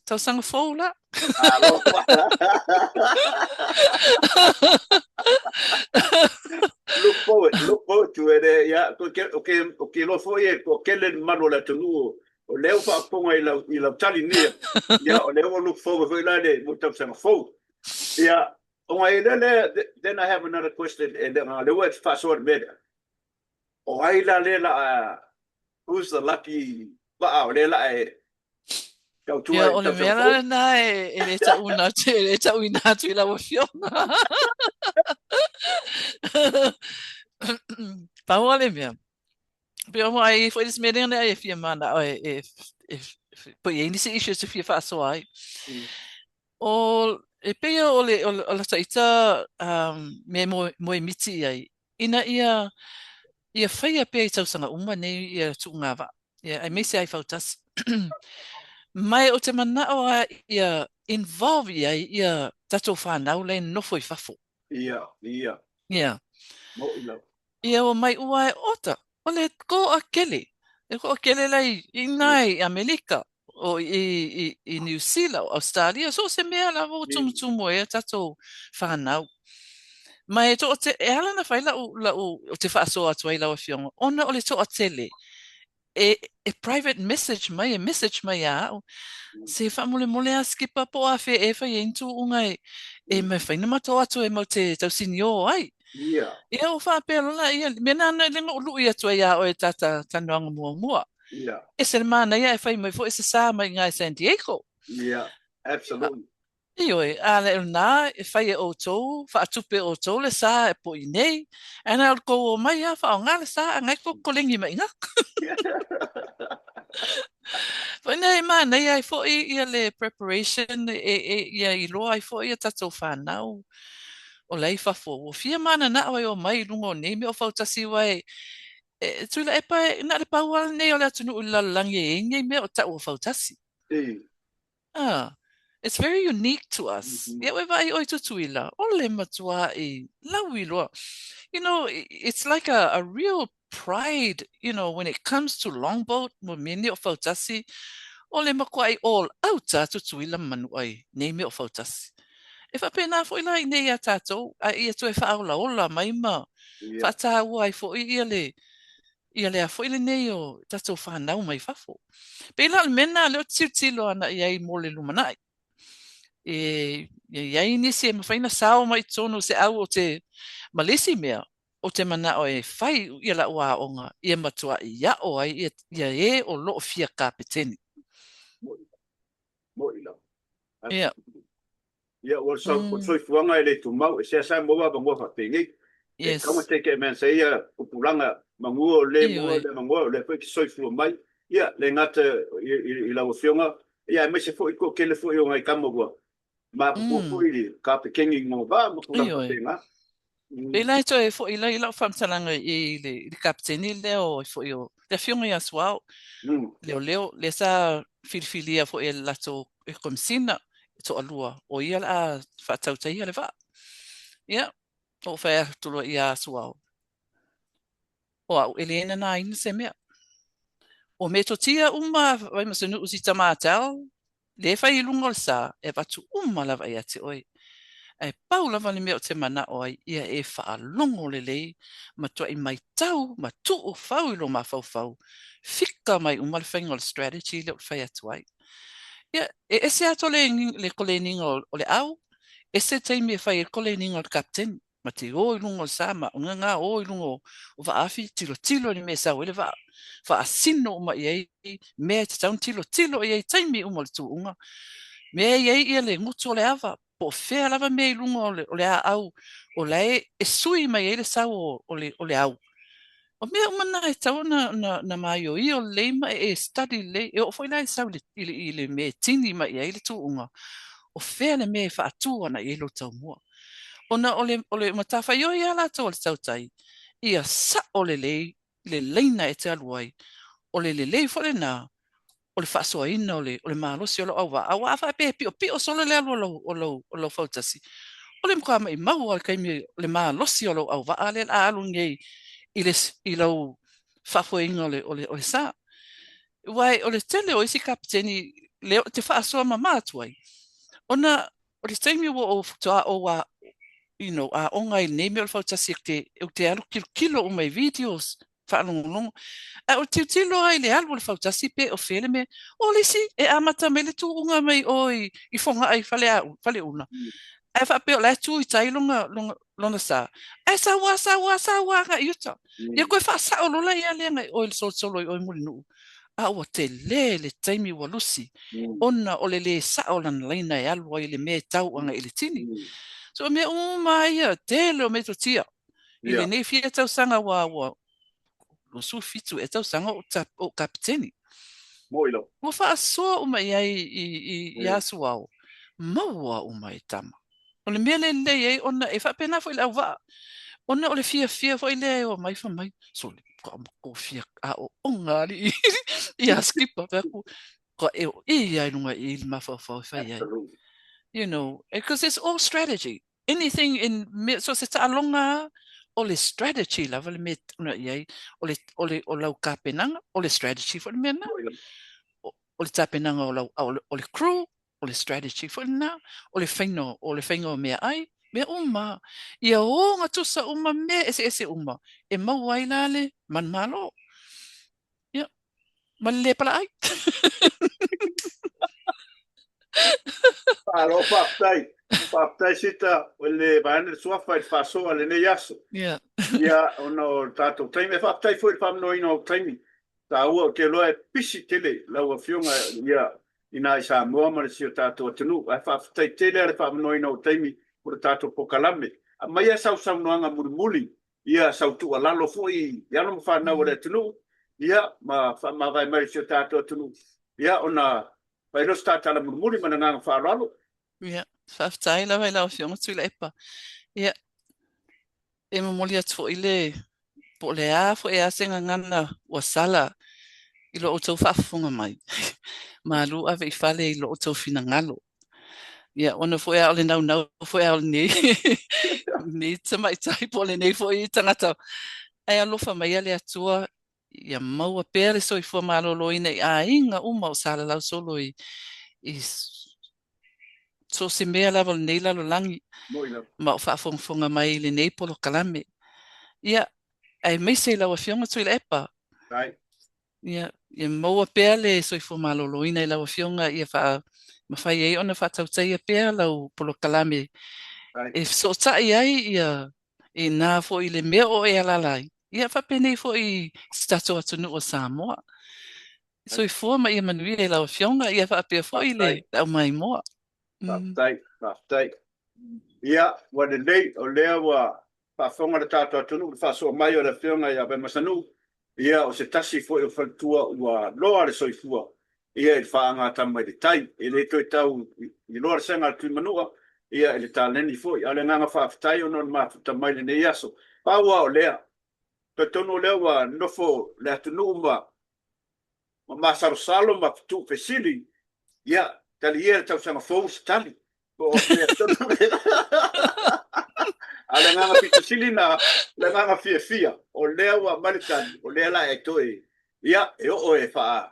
Tausaga fou la. Alofa. Look forward, look forward to it. Ia, o ke, o ke, o ke iloa foi e toatele le mamalu o le atunuu o lea ua faafofoga i lau, i lau tali nei. Ia, o lea ua look forward foi la le mo tausaga fou. Ia, ona i lea lea, then I have another question, e le, lea ua e faasoa i le mea lea. O ai la lea la a, who's the lucky vaa o lea la e tautua Ia, o le mea la lena e le tauina atu, e le tauina atu i lau afioga. Pau lava le mea, pei o ai foi le isi mea lea e fia manao e, e, e, po i ai nisi issues e fia faasoa ai. O, e pei o le, o, o lata ita mea e moemiti i ai, ina ia ia faia pea i tausaga uma nei ia tuuga vaa, ia, aemaise ai fautasi. Ma e ou te manao lava ia involve i ai ia tatou whanau la e nofo i fafo. Ia, ia. Ia. Moʻi lava. Ia ua mai ua e ota, o le toʻatele, e toʻatele la i ina i Amelika, o i, i, i Niu Sila, o Ausetalia, so o se mea lava ua tumutumu ai a tatou whanau. Ma e toʻate, e ala ona fai lau, lau, ou te faasoa atu ai lau afioga, ona o le toʻatele, e, e private message mai, e message mai iā au, se faamolemole lava Skipper po o afea e fai ai ni tuuga e, e mafai ona matou o atu e matou te tausinio ai. Ia. Ia ua faapea loa la, ia, mea lena lea na ou lui atu ai iā oe i ta talanoaga muamua. Ia. Ese le manaia ae fai mai foi se sa mai iga i San Diego. Ia, absolutely. Ioe, a le o lena e fai e outou, faatupe e outou le sa e po i nei, ae na o le tou omai lava faaaoga le sa, a na e tou koleni mai iga. Foi nei e manaia ai foi ia le preparation e, e, ia iloa ai foi ia tatou whanau o la i fafo. Ua fia mananao e omai i luga o nei mea o fautasi aua e, e Tuilaepa e na o le pau lava lenei o le atunuu i le lalolagi e i ai nei mea o tau o fautasi. Ah, it's very unique to us. Ia ua e vaai ʻoe i Tutuila, o le matuaʻi lauiloa. You know, it's like a real pride, you know, when it comes to longboat, mo mea nei o fautasi, o le matuaʻi all out a Tutuila ma Manuʻa i nei mea o fautasi. E faapena foi la i inei iā tatou, a ia toe faaolaola mai ma faataua ai foi ia le ia le a foi lenei o tatou whanau mai fafo. Pei la o le mea lena lea ou te tilotilo ana i ai mo le lumanai. E i ai nisi e mafai ona sao mai i totonu o se au o te ma le isi mea, ou te manao e fai ia lau aoga ia matuai aʻo ai ia, ia e o lo o fia kapeteni. Moʻi lava. Ia. Ia, ua sau, o le soifuaga e le tumau, e seasea maua avanoa faapenei. E tatau ona take advantage ai ia tupulaga manua o le mua le avanoa, o lea foi e te soifua mai. Ia, le gata i lau Afioga, ia aemaise foi le toatele foi o nai tama ua matutua foi i le kapekeni i lona va ma tulaga faapena. Pei la e toe foi lai lau faamatalaga i le kapeteni lea o foi o le Afioga ia Suao, leoleo, lea sa filifilia foi e le latou Komesina e toalua, o ia o le a faatautaia le vaa. Ia, ou fai atu loa ia Suao, o au e le nānāina se mea. O metotia uma a Vaimausanuʻu si Tamatel, lea e fai i luga o le sa, e avatu uma lava ia te oe. Ae pau lava le mea ou te manao ai, ia e faalogo lelei, matuai maitau ma tuu fau i lou mafaufau, fika mai uma le faiga o le strategy lea ou te fai atu ai. Ia, e ese atu le, le koleniga o le au, Ese taimi e fai ai le koleniga o le kapeteni, ma te o i luga o le sa ma gagā o i luga o vaafi, tilotilo i le mea e sau ai le vaa, faasino uma i ai mea e tatau ona tilotilo i ai i taimi uma o le tuuga, mea e i ai ia le gutu o le ava, po o fea lava mea i luga o le, o le aau o la e, e sui mai ai le sau o, o, le, o le au. O mea uma na e tatau ona, ona, ona maioio lelei ma e, e study lelei. E oo foi la i le sau i le, i le, i le mea e tini mai i ai le tuuga, o fea le mea e faatu ana i ai lou taumua. Ona o le, o le matafaioi lava latou a le tautai, ia sao lelei le laina e te alu ai, o le lelei foi lena o le faasoaina o le, o le malosi o lau auvaa. Aua a faapea e piopio solo le alu o lau, o lau, o lau fautasi, o le matua maimau lava o le taimi o le malosi o lau auvaa lea o le a alu nei i le, i lau faafoeina o le, o le, o le sa. Aua o le tele o isi kapeteni lea ou te faasoa mama atu ai, ona o le taimi ua ou faatoa ou a, you know, aoga ai i lenei mea o le fautasi ou te, ou te alu tilotilo uma i videos, faalogologo. Ae o le tilotilo lava i le alu o le fautasi pe o fea le mea. O le isi, e amata mai le tuuga mai o i, i Fogaa i Faleaula, Faleula. Ae faapea o la e tu i tai lona, lona, lona sa. Ae sau lava, sau lava, sau lava agai i uta. Ia toe faasao loa la ia lea agai i o i le solosolo i o i Mulinuu. A ua tele le taimi ua lusi ona o le lē sao o lana laina e alu ai i le mea e tau agai i le tini. So o mea uma lava ia, tele o metotia i lenei fia tausaga aua ua 27 ea tausaga o ou kapeteni. Ua faasoa uma i ai i Asuao, maua uma e tama. O le mea lea e lelei ai ona e faapena foi i le auvaa, ona o le fiafia foi lea e omai fai mai, sole, matou fia aooga alii ia skipper, fai atu, ka e o i ia i luga i le mafaufau e fai ai. You know, because it's all strategy. Anything in, so se taaloga lava, o le strategy lava le mea e tuna i ai, o le, o le, o lau tapenaga, o le strategy foi le mea lena. O le tapenaga o lau, o le crew, o le strategy foi lena, o le faiga, o le faiga o meaai, mea uma. Ia ogatusa uma mea eseese uma e maua ai la le manumalo. Ia, ma le lē palaai. Malo faafetai. Faafetai Sita o le vaeane le suafa i le faasoa i lenei aso. Ia. Ia, ona o le tatou taimi. E faafetai foi i le faamanoina o ou taimi. Taua, ou te iloa e pisi tele lau Afioga ia ina i Samoa ma le si o tatou atunuu. Ae faafetai tele le faamanoina o taimi o le tatou pokalame. Aumaia sau saunoaga mulimuli, ia sau tuualalo foi i alo ma fanau a le atunuu, ia ma faamavae mai i si o tatou atunuu, ia ona fai lea o se ta tala mulimuli ma le agaga faaaloalo. Ia, faafetai lava i lau Afioga Tuilaepa. Ia, E momoli atu foi le, po o le a foi a se gagana ua sala i lo outou faafofoga mai, malu ave i fale i lo outou finagalo. Ia, ona foi a o le naunau foi a o lenei, lenei tamaitai po o lenei foi tagata, ae alofa maia le Atua ia maua pea le soifua maloloina i aiga uma o salalau solo i, i so o se mea lava o lenei lalolagi ma o faafogafoga mai i lenei polokalame. Ia, aemaise i lau Afioga Tuilaepa. Ia, ia maua pea le soifua maloloina i lau Afioga ia faa, mafai ai ona faatautaia pea lau polokalame e fesootai ai ia ina foi i le mea o e alaala ai, ia faapenei foi i si tatou atunuu o Samoa. Soifua ma ia manuia i lau Afioga, ia faapea foi le aumaimoa. Faafetai, faafetai. Ia, ua lelei, o lea ua faafofoga le tatou atunuu i le faasoa mai o le Afioga ia Vaimasanuu, ia o se tasi foi o faletua ua loa le soifua ia i le faagatama i le tai. E le toe tau iloa le sega a le Tuimanua ia i le taleni foi. A o le agaga faafetai ona o le mafuta mai i lenei aso. Pau lava o lea, talitonu o lea ua nofo le atunuu ma ma masalosalo ma tuufesili, ia, tali ia le tausaga fou se tali. Po o fea tonu. A o le agaga pito sili na, le agaga fiafia, o lea ua aumai le tali, o lea la e toe, ia, e oo e faa,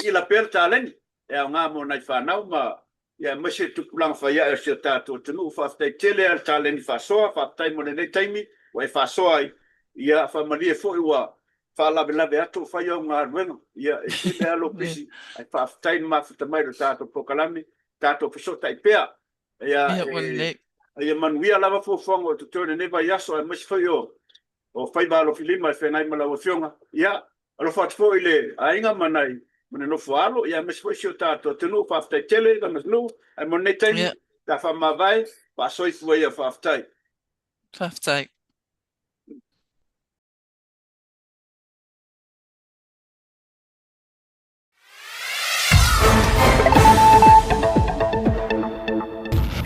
iila pea le taleni, e aoga mo nai fanau ma, ia, aemaise le tupulaga faiae o si o tatou atunuu. Faafetai tele lava i le taleni faasoa, faafetai mo lenei taimi ua e faasoa ai, ia, faamalie foi ua faalavelave atu o fai au galuega, ia, e tele lava lou pisi, ae faafetai le mafuta mai i le tatou polokalame, tatou fesootai pea. Ia, Ia, ua lelei. Ia manuia lava fuafuaga o totoe i lenei vaiaso aemaise foi o o faiva alofilima e feagai ma lau Afioga. Ia, alofa atu foi i le aiga ma nai ma le nofo a alo, ia aemaise foi si o tatou atunuu. Faafetai tele Tamasinu, ae mo lenei taimi, pe a faamavae, faasoifua ia. Faafetai. Faafetai.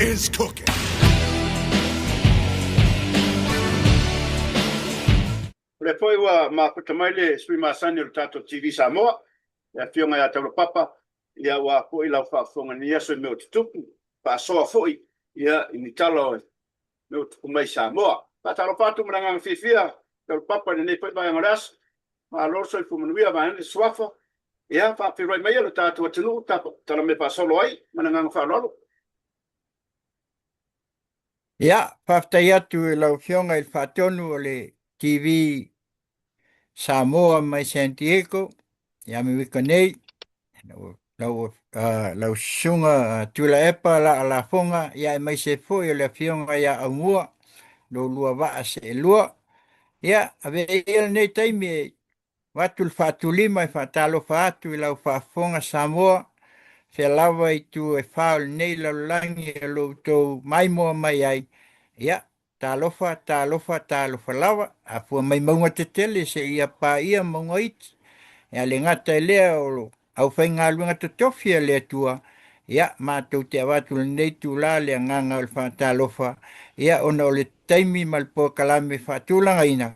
Is cooking. O lea foi ua mafuta mai le sui masani o le tatou TV Samoa, le Afioga ia Taulapapa, ia aua foi lau faafofoga i lenei aso i mea o tutupu, faasoa foi ia i ni tala o mea o tupu mai i Samoa. Faatalofa atu ma le agaga fiafia Taulapapa i lenei foi vaega o le aso. Malo le soifua manuia vaeane le suafa. Ia, faafeiloai maia lo tatou atunuu, tala mai faasolo ai ma le agaga faaaloalo. Ia, faafetai atu i lau Afioga i le Faatonu o le TV Samoa mai San Diego i Amerika nei, lau, lau susuga Tuilaepa Laalafoga, ia aemaise foi o le Afioga ia Aumua, lo lua vaa seelua. Ia, avea ia lenei taimi e avatu le faatulima e faatalofa atu i lau faafofoga Samoa, fea lava itu e fa o lenei lalolagi o lo outou maimoa mai ai. Ia, Talofa, talofa, talofa lava, afua mai mauga tetele seia paia mauga iti. Ia le gata i lea o lo aufaigaluega totofi a le Atua, ia matou te avatu i lenei itula le agaga o le faatalofa, ia ona o le taimi ma le polokalame faatulagaina,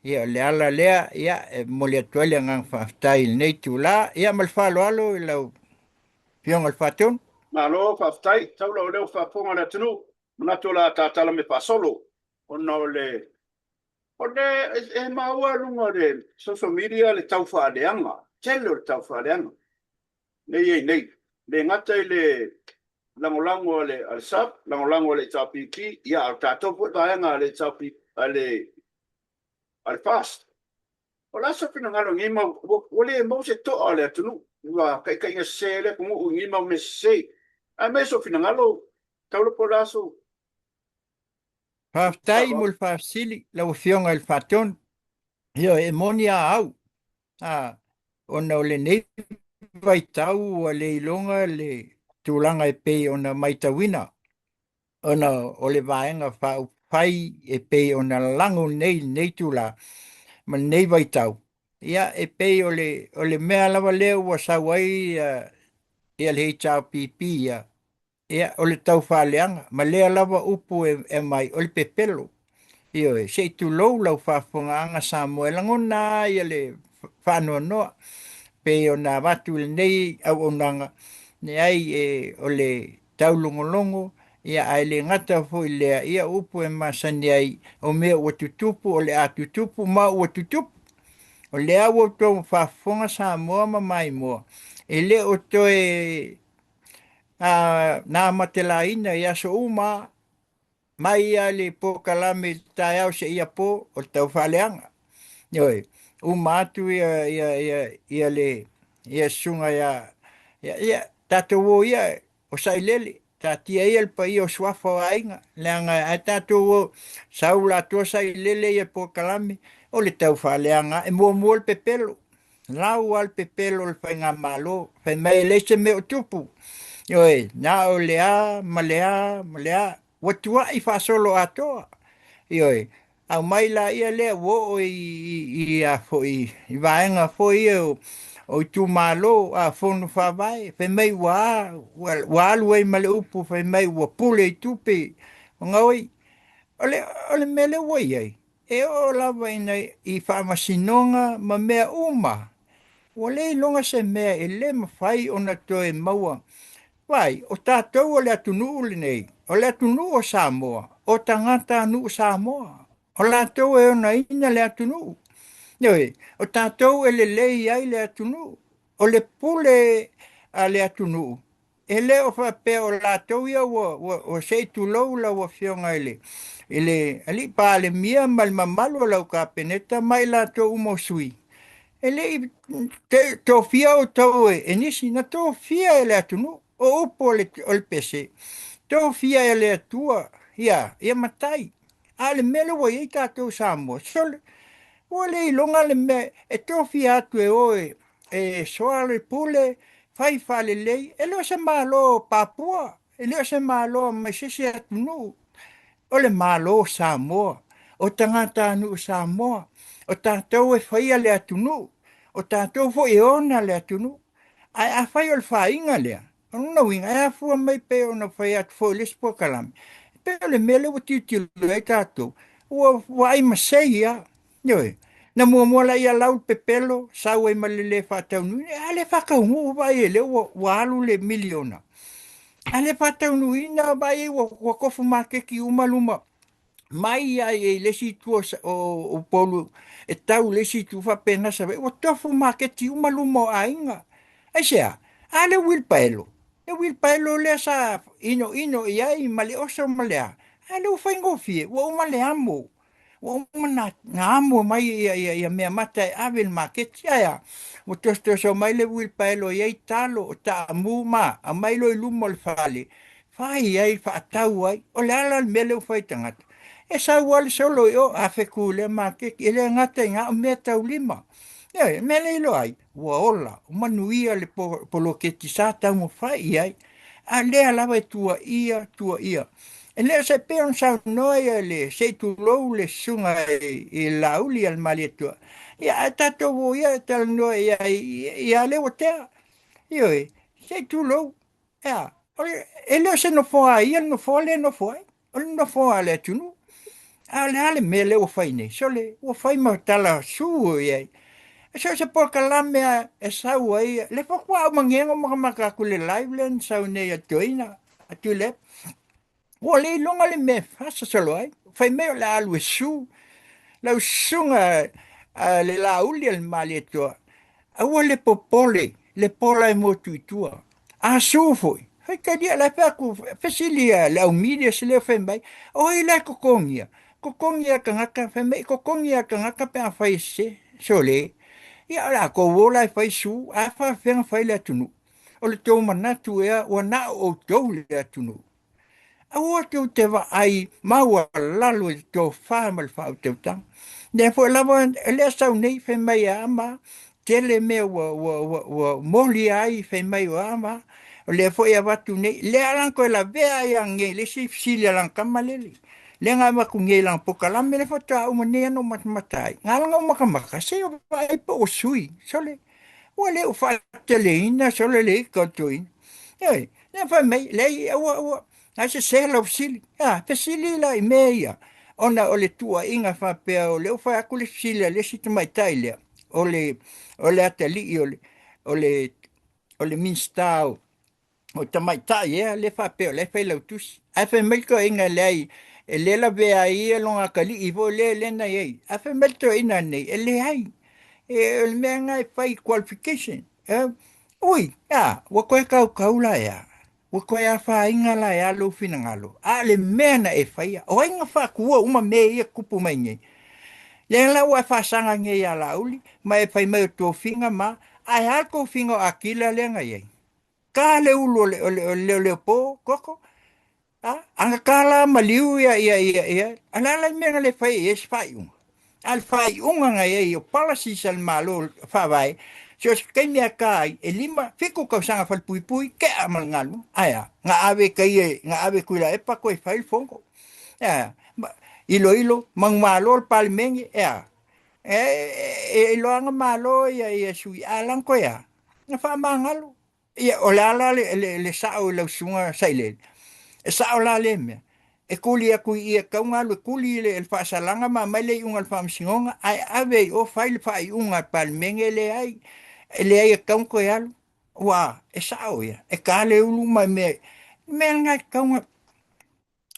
ia o le ala lea, ia e momoli atu ai le agaga faafetai i lenei itula. Ia ma le faaaloalo i lau Afioga i le Faatonu. Malo faafetai, taula o lea ua faafofoga le atunuu. Manatu o le a tatala me faasolo ona o le o le e maua i luga o le social media le tau faaleaga, tele o le tau faaleaga lea e i ai nei. Le gata i le lagolago a le a le SUPP, lagolago a le HRPP, ia a o tatou foi vaega a le HRPP a le a le FAST. O le a sou finagalo i nei mau, ua le maua se toa o le atunuu, ua taitaiga sese ai le atunuu i nei mau mea sese. Ae aumai sou finagalo, Taula po o le a sou. Faafetai mo le faafesili lau Afioga i le Faatonu. Ioe, e moni a au, a, ona o lenei vaitau ua le iloga le tulaga e pei ona matauina. ona o le Vaega Faaupufai e pei ona lalago nei i lenei itula ma lenei vaitau, ia e pei o le, o le mea lava lea ua sau ai ia, ia le HRPP ia, ia o le taufaaleaga ma lea lava upu e, e aumai o le pepelo. Ioe, se i tulou lau faafofogaaga Samoa e lagona ai le faanoanoa pei ona avatu i lenei auaunaga, leai e, o le taulogologo, ia ae le gata foi i lea, ia o upu e masani ai, o mea ua tutupu, o le a tutupu ma ua tutupu. O lea ua outou faafofoga Samoa ma maimoa, e le o toe a, na matelaina i aso uma mai lava i le polokalame i le taeao seia po, o le taufaaleaga. Ioe, uma atu ia, ia, ia, ia le, ia susuga ia, ia, ia, tatou o ia, o sailele, taatia ia le paia o suafa o aiga, leaga ae tatou o, sau latou sailele ia polokalame, o le taufaaleaga, e muamua le pepelo, lau lava le pepelo o le faigamalo, fai mai e leai se mea o tupu. Ioe, na o le a ma le a ma le a, ua tuai faasoloatoa. Ioe, aumai laia lea ua oo i, i, i, a foi, i vaega foi ia o, o itumalo, a fono faavae, fai mai ua, a, ua, ua alu ai ma le upu fai mai ua pule i tupe. O gaoi, o le, o le mea lea ua i ai, e oo lava ina i faamasinoga ma mea uma, ua le iloga se mea e le mafai ona toe maua. Vaai, o tatou o le atunuu lenei, o le atunuu o Samoa, o tagatanuu Samoa, o latou e onaina le atunuu. Ioe, o tatou e lelei ai le atunuu, o le pule a le atunuu, E le o faapea o latou ia ua, ua, ua se i tulou lau Afioga i le, i le Alii Palemia ma le mamalu o lau Kapeneta ma i latou uma o sui, e le i tofia outou e, e nisi, na tofia e le atunuu. O upu o le, o le pese, Tofia e le Atua ia ia matai. A o le mea lea ua i ai tatou Samoa, sole, ua le iloga le mea e tofia atu e o e soa le pule, fai faalelei. E le o se Malo Papua, e le o se Malo mai se isi atunuu. O le Malo o Samoa, o tagatanuu Samoa, o tatou e faia le atunuu, o tatou foi e ona le atunuu. Ae afai o le faiga lea, o lona uiga e afua mai pei ona fai atu foi i le isi polokalame, e pei o le mea lea ua tilotilo i ai tatou, ua vaai masei lava. Ioe. Na muamua laia lau le pepelo, sau ai ma le le faataunuuina, a le faataunuu, vaai ai lea ua alu le miliona. A le faataunuuina, vaai ai ua tofu maketi uma luma mai ai i le isi itu o Upolu e tau i le isi itu faapena Savaii, ua tofu maketi uma luma o aiga. Aisea? A le uilipaelo, le uilipaelo lea sa inoino i ai ma le oso ma le a, a lea ua faigofie, ua uma le amo, ua uma na amo mai ia mea mata e ave i le maketi. Ae a? Ua tosotoso mai le uilipaelo e i ai talo, o taamu ma aumai loa i luma o le fale, fai ai, faatau ai. O le a la le mea lea ua fai e tagata? E sau lava le solo i o, afe tu i lea maketi. E le gata i ina, o mea taulima. Ioe, o mea lea e iloa ai, ua ola, ua manuia le poloketi sa taumafai i ai. A lea lava e tuuaia, tuuaia. E le o se pei ona saunoa ia le, se i tulou le susuga i le Laauli a le Malietoa, ia ae tatou o ia e talanoa i ai ia lea ua tea. Ioe, se i tulou. Ea, e le o se nofoa a ia le nofoa lea e nofo ai, o le nofoa a le atunuu. A o le a le mea lea ua fai nei? Sole, ua fai ma tala su i ai. So o se polokalame lava e sau ai, le faatoa aumangea na matamata atu i le live lea na sau nei a Toeaina, a Tuilaepa. Ua le iloga le mea e fasasolo ai. Fai mai o le a alu e su. Lau susuga a le Laauli a le Malietoa, aua le popole, le pola e motu i tua. A su foi, faitalia, la e fai atu, fesili a le au media se lea fai mai, o ai la e totogia? Totogi a tagata, fai mai, totogi a tagata pe a fai e sese. Sole, ia o le a tou o la e fai su, a faafefea ona fai le atunuu? O le tou manatu ea ua na o outou le atunuu? Aua tou te vaai maualalo i le tofa ma le faautautaga. Lea foi lava lea sau nei fai mai e a ma tele mea ua molia ai fai mai o a ma o lea foi e avatu nei lea la na toe lavea ai nei le isi fesili a lana tama lele lea na avatu nei i lana polokalame lea faatoa uma nei ona ou matamata ai na ala ona ou matamata se i vaai po ua sui sole ua le o faateleina sole le ika o le toeaina. Ioe, lea fai mai, leai, aua, aua, na sese lau fesili. A, fesili la i mea ia, ona o le tuuaiga faapea o lea ua fai atu le fesili a le isi tamaitai lea, o le, o le atalii o le, o le, o le Minisita o, o tamaitai ea lea faapea o la e failautusi. Ae fai mai le toeaina e leai, e le lavea ai ia lona atalii foi lea, lea na i ai. Ae fai mai le toeaina nei, e leai, e, o le mea lena e fai qualification. E, ui, a, ua toe tautau la ea, ua toe afaina la ea lou finagalo. A o le mea na e faia, o ai na faatuua uma mea ia tupu mai nei? Lea la ua e faasaga nei ia Laauli, ma e fai mai o tofiga ma, ae a le tofiga o Akila lea na i ai? Ta le ulu o le, o le, o le leoleopo, koko, a, ana ta la maliu ia, ia, ia, ia, a le a la le mea na le fai ai se faaiuga? A le faaiuga na i ai o policies a le Malo faavae, so o se taimi a ta ai, e 5, 7 tausaga falepuipui, tea ma le galuega. Ae a? Na ave tai e, na ave Tuilaepa toe fai le fono. E a? Iloilo, manumalo le Palemene, e a? E, e, e iloaga malo ia, ia sui, a lan koe a? Na faamagalo. Ia, o le a la le, le, le sao i lau susuga Sailele? E sao la lea mea. E tuli atu i i e tatau ona alu e tuli le, le faasalaga ma aumai le iuga a le faamasinoga, ae ave i o fai le faaiuga a le Palemene, e leai, e leai e tatau ona toe alu. Ua, e sao ia, e ta le ulu ma mea, mea lena e tatau ona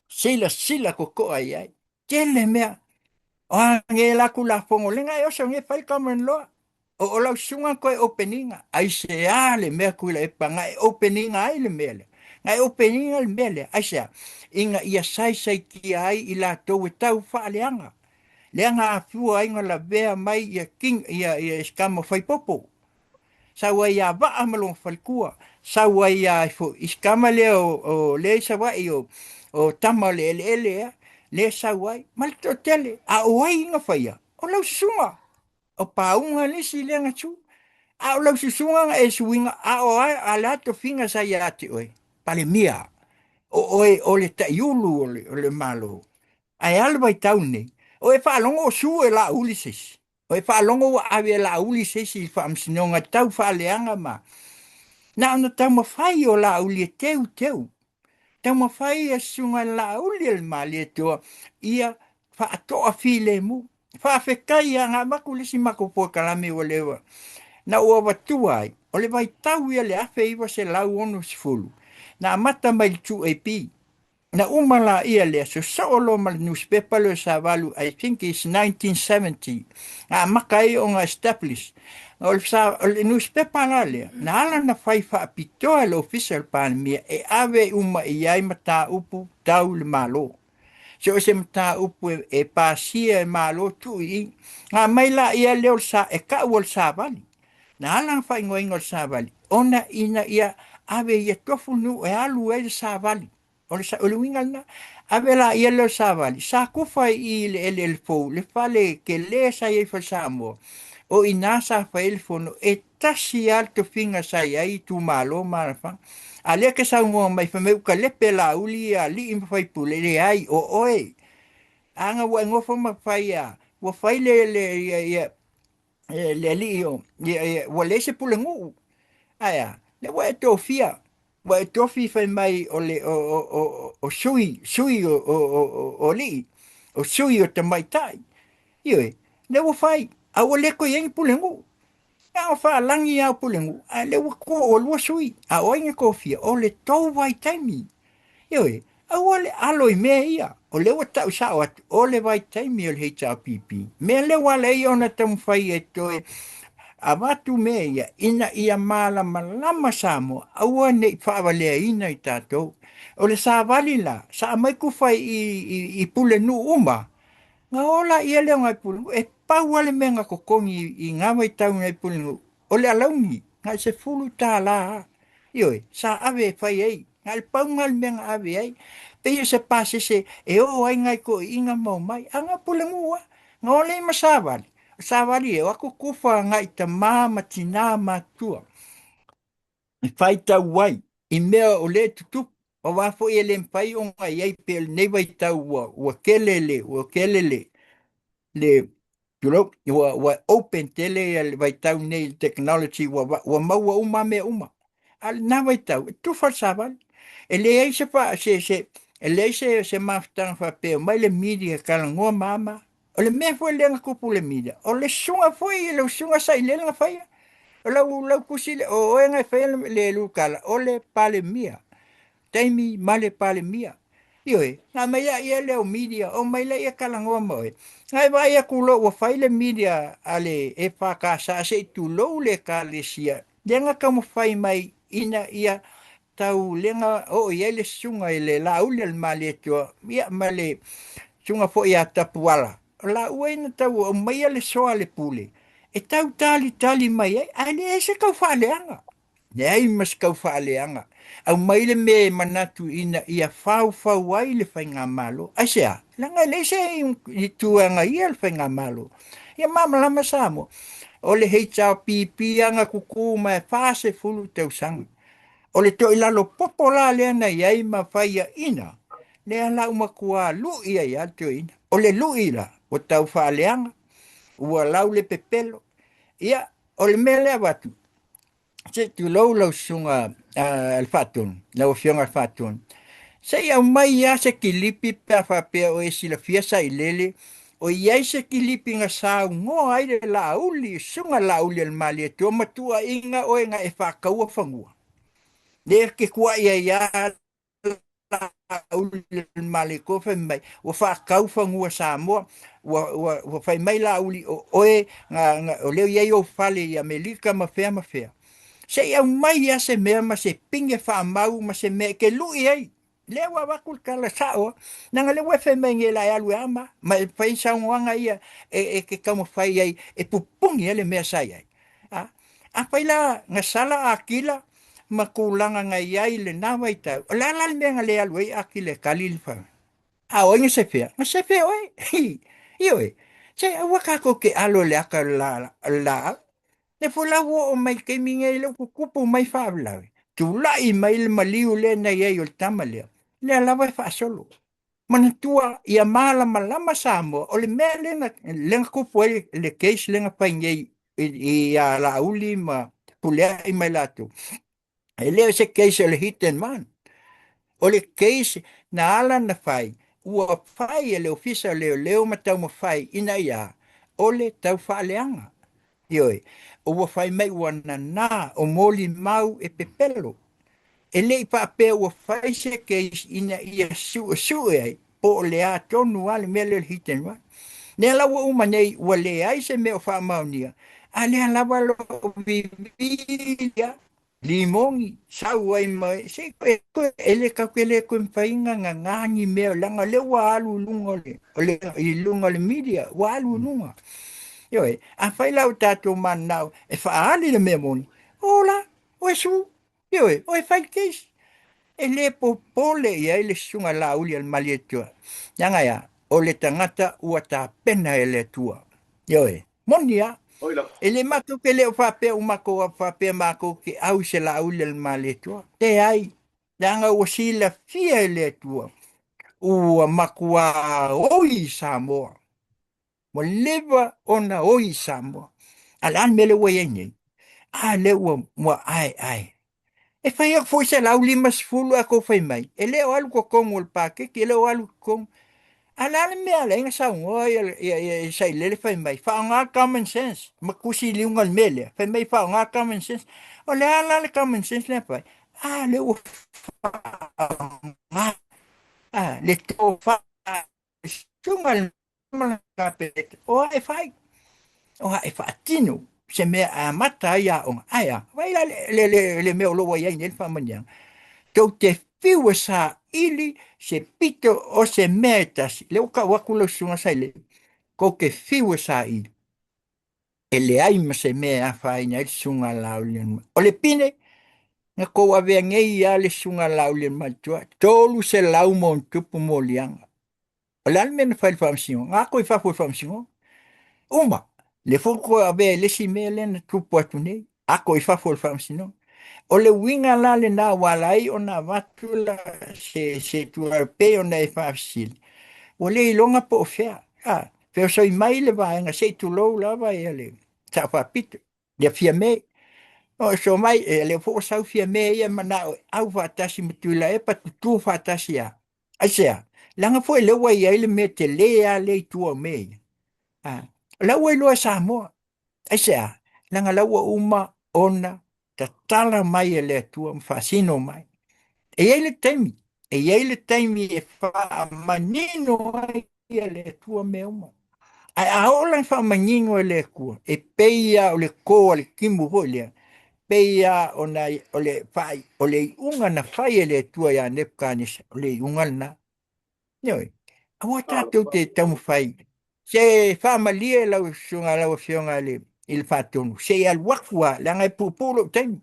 silasila totoa i ai. Tele mea. O a nge la Tulafono le na e oso nge fai common law. O o lau susuga koe openinga. Aisea le mea Tuilaepa na e openinga ai le mea lea. Na e openinga le mea lea. Aisea? Ina ia saisaitia ai i latou e tau faaleaga. Lea na afua ai na lavea mai ia king ia ia si tama faipopo. Sau ai ia Vaa ma lona faletua, sau ai ia ifo i si tama lea o lea i Savaii o tama o le eleele ea, lea sau ai ma le toatele. A o ai na faia? O lau susuga. O pauga le isi lea na tu. A o lau susuga na e suiga, a o a le a tofiga sa ia te oe? Palemia. O oe o le taiulu o le Malo. Ae a le vaitau lenei? O e faalogo o su e Laauli se isi. O e faalogo ua ave e Laauli se isi i le faamasinoga tau faaleaga ma na ona taumafai o Laauli e teuteu. Taumafai ia susuga i le Laauli a le Malietoa ia faatoafilemu. Faafetai lava na avatu le isi matou polokalame ua leva na ou avatua ai, o le vaitau ia le 1960 na amata mai i le 2AP. Na uma laia lea, sosoo loa ma le nusipepa lea o Savalu, I think it's 1970, na amata ai ona establish. O le nusipepa la lea, na ala ona fai faapitoa e le Ofisa o le Palemia e ave uma i ai mataupu tau le Malo. So o se mataupu e pasia e Malo tuu i i. Na aumai laia lea o le sa, e tau o le Savali. Na ala ona faaigoaina o le Savali, ona ina ia ave ia tofu nuu e alu ai le Savali. O le, o le uiga lena. Ave laia lea o le Savali, sa kufa i i le eleele fou, le fale tele sa i ai i Falesamoa. O i ina sa fai ai le fono, e tasi lava le tofiga sa i ai itumalo ma alaalafaga. A lea e te saunoa mai fai mai ua talepe Laauli ia alii ma faipule, leai, o oe. A na ua e nofo ma fai a, ua fai le, le, ia, ia, le alii o, ia, ia, ua leai se pulenuu. Ae a, lea ua e tofia, ua e tofi fai mai o le o, o, o, o sui, sui o, o, o, o alii, o sui o tamaitai. Ioe, lea ua fai, a ua le toe i ai ni pulenuu. Na o faalagi lava o pulenuu, a lea ua toalua sui, a o ai na tofia? O le tou vaitaimi. Ioe, aua le alo i mea ia, o lea ua tau sao atu, o le vaitaimi o le HRPP. Mea lea ua ala ai ona taumafai e toe avatu mea ia, ina ia malamalama Samoa, aua ne i faavaleaina i tatou. O le savali la, sa aumai kufa i pulenuu uma, na o laia lea o nai pulenuu, e pau lava le mea na totogi i na vaitau i nai pulenuu, o le alauni, na o le $10 lava. Ioe, sa ave e fai ai, na o le pau lena o le mea na ave ai. Pei o se pasese e o ai nai toeaiina ma omai, a na o pulenuu lava. Na o lea ma savali, o savali e o atu kufa agai tama ma tina matutua e faitau ai i mea o lea e tutupu. Aua foi e le mafai ona i ai pei o lenei vaitau ua tele le, ua tele le, tulou, ua open tele ia le vaitau nei i le technology ua maua uma lava mea uma. A o lena vaitau, e tufa le savali. E leai se e leai se mafutaga faapea e omai le media e talanoa ma a ma a. O le mea foi lea na tupu i le media, o le susuga foi, lau susuga Sailele na faia. O lau tusi lea, o oe na e faia le lukala, o le Palemia. Taimi ma le Palemia. Ioe, na aumai lea ia lea o media, omai laia talanoa ma oe. Na e vaai atu loa ua fai le media a le EFKS se i tulou le Ekalesia, lea na taumafai mai ina ia tau lea na oo i ai le susuga i le Laauli a le Malietoa, ia ma le susuga foi ia Tapuala. O laua ia na tau aumaia le soa a le pule e tau talitali mai ai, ae leai se tau faaleaga. Leai ma se tau faaleaga. Aumai le mea e manatu ina ia faufau ai le faigamalo. Aisea? Leaga e leai se itu e agaia le faigamalo. Ia malamalama Samoa, o le HRPP lava na tutu mai e 40 tausaga. O le toilalo popo la lea na i ai ma faiaina, lea la ua matua lui ai lava le toeaina. O le lui la, ua tau faaleaga, ua lau le pepelo. Ia, o le mea lea avatu, se i tulou lau susuga a le Faatonu, lau Afioga i le Faatonu, se i aumai lava se kilipi pe a faapea o e silafia Sailele, o i ai se kilipi na saunoa ai le Laauli, susuga Laauli a le Malietoa ma tuuaiga oe na e faataua fanua. Lea e te tuuai ai lava Laauli a le Malietoa fai mai, ua faatau fanua Samoa, ua fai mai Laauli o oe, o lea e i ai ou fale i Amerika ma fea ma fea. Se i aumai lava se mea ma se pine faamau ma se mea e te lui ai. Lea ua avatu le tala sao lava. Leaga lea ua e fai mai nei o le a e alu e ama ma e fai saunoaga ia e te taumafai ai e pupuni ai le mea sa i ai. Afai la gasala Akila ma tulaga na i ai i lena vaitau, o le a la le mea na le alu ai Akila e kali le fale? A o ai na sefea? Na sefe oe. Ioe. Se aua tatou te alo i le ata o le laau. Le foi la ua oo mai i le taimi nei lea ua tutupu mai faalavelave, tulai mai le maliu lea na i ai o le tama lea, lea lava e faasolo. Manatua ia malamalama Samoa, o le mea lea na, lea na tupu ai le case lea na fai nei ia Laauli ma Fepuleai ma i latou. E le o se case o le hit and run. O le case na ala na fai, ua fai e le Ofisa o Leoleo ma taumafai ina ia o le taufaaleaga. Ioe, ua fai mai ua nanā o molimau e pepelo. E le i faapea ua fai se case ina ia suesue ai po o le a tonu lava le mea lea o le hit and run. Lea la ua uma nei ua leai se mea o faamaonia, a lea lava lo o vivili lava limoni sau ai ma se e le tatou te le toe mafai ona nana ni mea leaga o lea ua alu i luga o le i luga o le media ua alu i luga. Ioe, afai la ua tatou mananao e faaali le mea moni, ola, oe su, ioe, oe fai le case. E le popole i ai le susuga Laauli a le Malietoa, leaga e a? O le tagata ua tapena e le Atua. Ioe, moni lava. E le matou te le o faapea ua matou faapea matou te au i se Laauli a le Malietoa. Leai, leaga ua silafia e le Atua ua matua oi Samoa. Ua leva ona oi i Samoa. A o le a le mea lea ua i ai nei? A lea ua, ua ae ae. E fai atu foi 150 ae tou fai mai, e le o alu totonu o le paketi, e le o alu totonu. A o le a le mea ala ai na saunoa ia, ia, ia, ia Sailele fai mai, faaaoga le common sense, ma tusi i luga o le mea lea, fai mai faaaoga le common sense. O le a la le common sense lea na fai? A lea ua faaaoga le tofa susuga i le Kapeneta, o a e fai? O a e faatino se mea e amata ai aoga? Ae a? Vai la le, le, le, le mea o lo o ua i ai nei le faamanuiaga. Tou te fiu e saili se pito o se mea e tasi. Lea ua tau atu lau susuga Sailele. Tou te fiu e saili. E leai ma se mea e afaina ai le susuga a Laaulialemalietoa. O le pine, na tou avea nei lava le susuga a Laaulialemalietoa, 300 ma ona tupu moliaga. O le a le mea na fai i le faamasinoga? Na ato i fafo i le faamasinoga. Uma, lea foi ua toe avea i le isi mea lea na tupu atu nei, ato i fafo i le faamasinoga. O le uiga la lena ua ala ai ona avatu la se, se tulaga pei ona e faafesili, ua le iloga po o fea. A, feosoi mai le vaega, se i tulou lava ia le Sao Faapito. Ia Fiame. O so mai, e lea foi ua sau Fiame ia manao e au faatasi ma Tuilaepa, tutu faatasi lava. Aisea? Leaga foi lea ua i ai le mea tele lava lea i tua o mea ia. A, o la ua iloa e Samoa. Aisea? Leaga la ua uma ona tatala mai e le Atua ma faasino mai. E i ai le taimi, e i ai le taimi e faamanino ai e le Atua mea uma. Ae a oo la i faamanino e le Atua, e pei lava o le to a le timu foi lea, pei lava ona o le faai, o le iuga na fai e le Atua ia Nepukanesa, o le iuga lena. Ioe, aua tatou te taumafai se faamalie lau susuga lau afioga i le i le faatonu se i alu atu lava leaga e puupuu lou taimi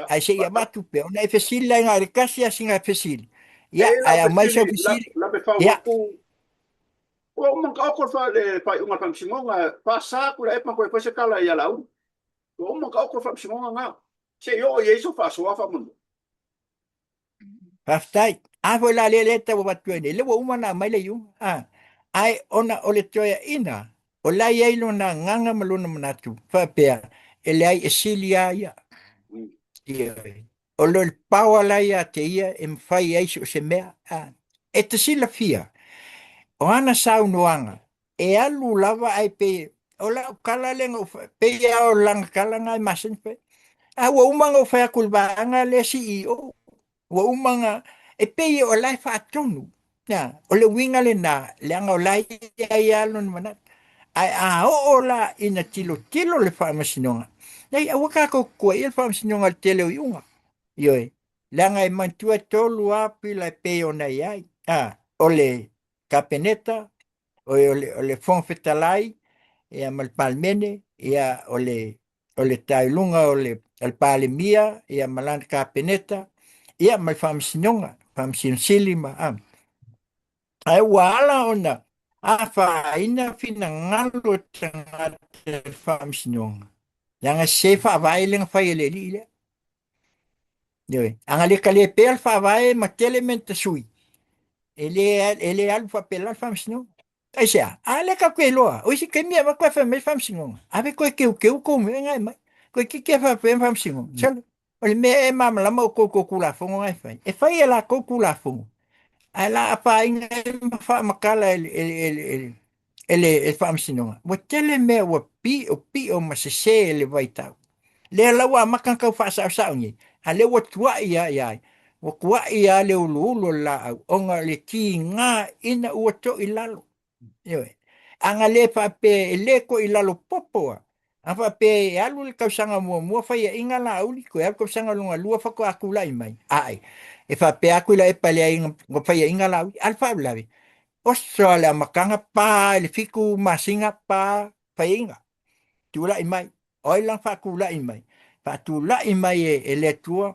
ae se i avatu pea ona e fesili la i le tasi lava sina fesili ia ae aumai sau fesili ia. Ua uma ona taoto le faaiuga a le Faamasinoga, faasa Tuilaepa toe fai se tala ia Laauli. Ua uma ona taoto le Faamasinoga lena. Se i oo i ai sau faasoa faamolemole. Faafetai. A foi la lea lea e tau avatu ai nei, lea ua uma ona aumai le iuga. A, ae ona o le toeaina, o la e i ai lona agaga ma lona manatu faapea, e leai e sili lava ia. Ioe. O le power la ia te ia e mafai ai so o se mea. A, e te silafia, o ana saunoaga, e alu lava ae pei o lau tala lea na ou fai, pei lava o lana tala na e masani fai. A ua uma ona ou fai atu i le vaega lea CEO, ua uma ona, e pei o la e faatonu. Ya, o le uiga lena, leaga o la e i ai lava lona manatu. Ae a oo la ina tilotilo le faamasinoga, leai, aua tatou te tuuaia le faamasinoga i le tele o iuga. Ioe, leaga e manatua e tolu lava pila e pei ona i ai. A, o le Kapeneta, o le, o le Fofoga Fetalai, ia ma le Palemene, ia o le o le tailuga o le Palemia ia ma lana Kapeneta ia ma le Faamasinoga, Faamasino Sili ma a. Ae ua ala ona afaina finagalo o tagata i le Faamasinoga, leaga e sese faavae lea na fai e le alii lea. Ioe, a na le talia pea le faavae ma tele mea na tasui, e le alu faapela le Faamasinoga. Aisea? A lea tatou te iloa, o isi taimi e avatu ae fai mai le Faamasinoga, ave toe teuteu tou mea na e aumai. Toeitiiti lava faapea le Faamasinoga, sole, o le mea ea e malamalama outou i tou Tulafono na e fai. E fai e latou Tulafono, ae o le a afaina ai ma faamatala e le Faamasinoga, ua tele mea ua piopio ma sese i le vaitau. Lea la ua amata ona tau faasaosao nei, a o lea ua tuai lava ia ai, ua tuai lava le uluulu o le laau ona o le tiga ina ua toilalo. Ioe. A na le faapea e le toilalo popo lava, a faapea e alu le tausaga muamua faiaina Laauli, toe alu le tausaga lona lua faatoa tulai mai, ae e faapea atu Tuilaepa leai na faiaina Laauli. A o le faalavelave, oso lava i le amataga pa i le 7 masina pa faiaina, tulai mai. O ai la na faatulai mai? Faatulai mai e le Atua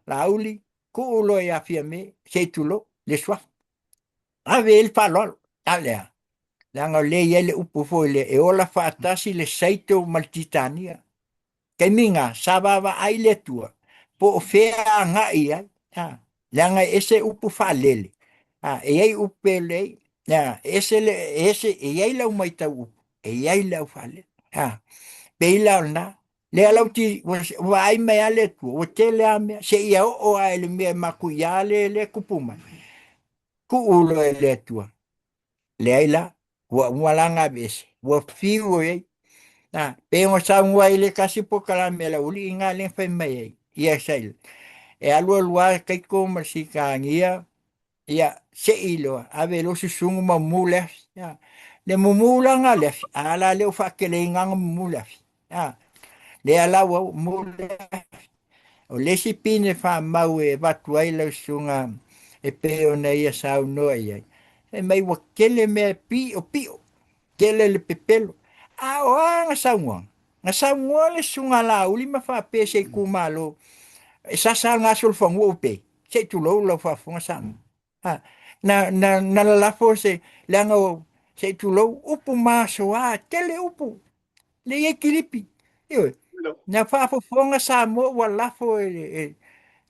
Laauli, tuu loa ia Fiame, se i tulou, le suafa. Ave i ai le faaaloalo. A o le a? Leaga o lea e i ai le upu foi lea, e ola faatasi le saito ma le titania. Taimi na, sa vaavaai le Atua po o fea agai i ai. A, leaga e ese upu faalele, a, e i ai upu e lei, a, e ese le, e ese, e i ai lau matau upu, e i ai le au faalele. A, pei la o lena, lea la ua ti, ua vaai mai lava le Atua, ua tele lava mea, seia oo lava i le mea matuia lea e tupu mai, tuu loa e le Atua. Leai la, ua uma la ona aveese, ua fiu i ai. A, pei ona saunoa ai i le tasi polokalame a le aualii lena lea na fai mai ai, ia saili. E alu alu lava taito ma le sitagia, ia sei loa, ave loa susunu ma mumu le afi. A, le mumu la lena o le afi, a la lea ua faateleina ona mumu le afi. A, lea la ua mumu le afi. O le isi pine faamau e avatu ai lau susuga e pei ona ia saunoa i ai, fai mai ua tele mea e piopio, tele le pepelo. A o a na saunoaga? Na saunoa le susuga a Laauli ma faapea i se itumalo, e sasa lava le gasolofanua ua pei, se i tulou lau faafofoga Samoa. Na, na, na lalafo se, leaga o, se i tulou, upu masoa, tele upu, le i ai kilipi. Ioe, na faafofoga Samoa ua lafo e, e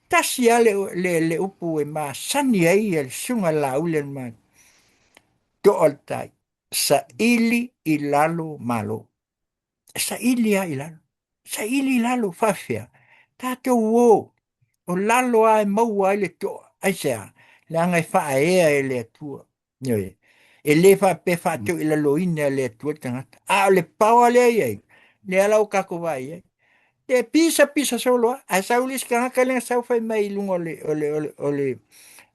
tasi lava le, le, le upu e masani ai le susuga i le Laauli a le Malo. Toa le tai, saili i lalo Malo. Saili lava i lalo. Saili i lalo, faafefea? Tatou o, o lalo lava e maua ai le toa. Aisea? Leaga e faaea e le Atua. Ioe. E le faapea faatoilaloina e le Atua le tagata. A o le power lea e i ai, lea la ua tatou vaai i ai. E pisa pisa solo lava, ae sau le isi tagata lea na sau fai mai i luga o le, o le, o le, o le,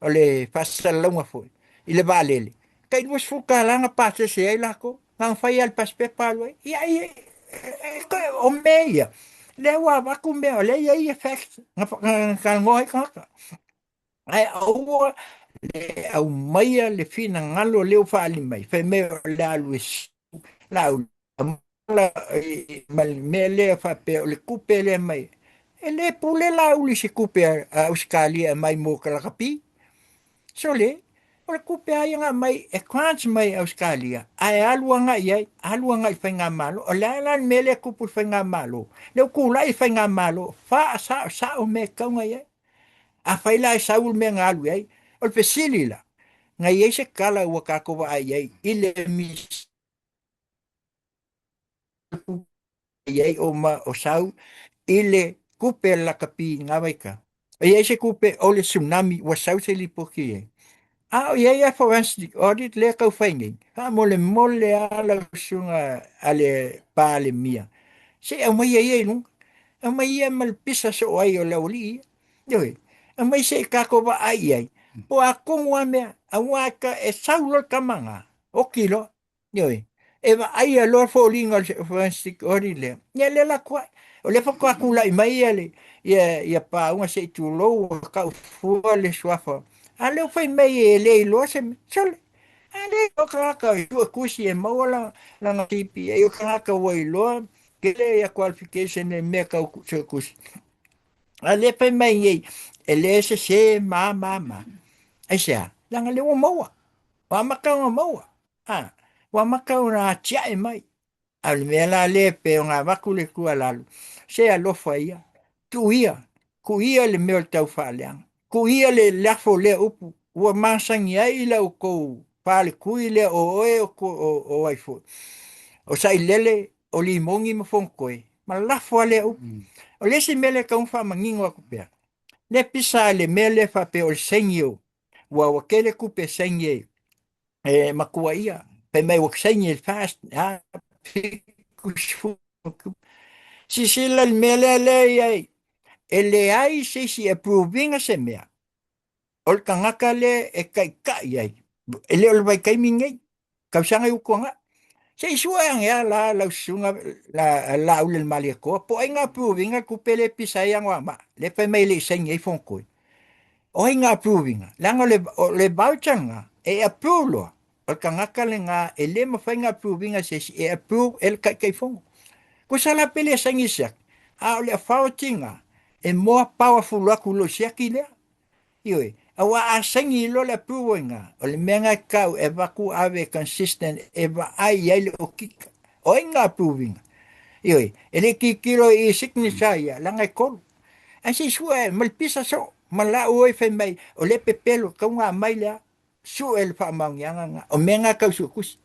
o le faasalalauga foi i le vaalele, tai $20 na pasese ai latou. Na ona fai lava le paspepa alu ai. Ia, ia, o mea ia, lea ua avatu mea, o lea e i ai facts na talanoa ai tagata. Ae aua le aumaia le finagalo lea ua faaali mai, fai mai o le a alu e lau ma le mea lea faapea o le tupe lea mai. E le pule Laauli i se tupe a Ausetalia e aumai mo ka lakapi. Sole, o le tupe lava ia na aumai e grants mai Ausetalia, ae alu agai i ai, alu agai i le faigamalo. O le a la le mea lea e tupu i le faigamalo? Lea ua tulai le faigamalo, faasaosao mea e tatau ona i ai. Afai la e sau le mea na alu i ai, o le fesili la, na i ai se tala ua tatou vaai i ai i le misi i ai o ma o sau i le tupe a le lakapi i lena vaitau. E i ai se tupe o le tsunami ua sau se lipoti i ai. A o i ai a forensic audit lea e tau fai nei, faamolemole lava lau susuga a le Palemia, se i aumaia ia i luga, aumai ia ma le pisa soo ai o le aualii ia. Ioe, aumai se i tatou vaai i ai, po o a tonu lava mea, aua e sau loa le tama lena, oti loa. Ioe, e vaaia loa foliga o le forensic audit lea, ia lea la tuai. O lea faatoa tulai mai ia le ia ia pauga se i tulou ua tau fua le suafa. A lea ua fai mai e le iloa se mea. Sole, a le iloa tagata e sue tusi e maua lana CPA, o tagata ua iloa Tele ia qualification i mea kau suetusi. A lea fai mai nei, e le sese ma ma ma. Aisea? Leaga lea ua maua. Ua amata ona maua. A, ua amata ona atiae mai. A o le mea la lea pei ona avatu le tuualalo, se alofa ia, tuu ia, tuu ia le mea o le taufaaleaga, tuu ia le lafo o lea upu, ua masani ai la outou faletui lea o oe o ai foi, o Sailele, o Limoni ma Fonotoe, ma lafo lava lea upu. O le isi mea lea e tatau ona faamanino atu pea, lea pisa le mea lea faapea o le saini o, ua tele tupe e saini ai e matua ia, fai mai ua saini i le 40. Silasila i le mea lea lea e i ai, e leai se isi e approve ina se mea, o le tagata lea e taitai ai, e le o le vaitaimi lenei, tausaga i utuaga. Se i sue ane lava la lau susuga Laauli o le Malietoa, po o ai na approve ina le tupe lea e pisa ai Anoamaa, lea e fai mai e le i saini ai Fonotoe. O ai na approve ina? Leaga o le voucher lena, e approve loa, o le tagata lena e le mafai ona approve ina e se isi, e approve e le Taitaifono. Tusa la pe le saini i se siaki, a o le authority lena, e more powerful atu i lo siaki lea. Ioe, aua a saini loa le approval i ina, o le mea lena e tau e avatu ave consistent e vaai i ai le okika. O ai na approve ina? Ioe, e le tilotilo i signature ia, leaga e tolu. Ae se i sue ma le pisa soo, ma lau oi fai mai, o lea e pepelo, tatau ona aumai lea, sue le faamaoniaga lena. O mea na e tau suetusi.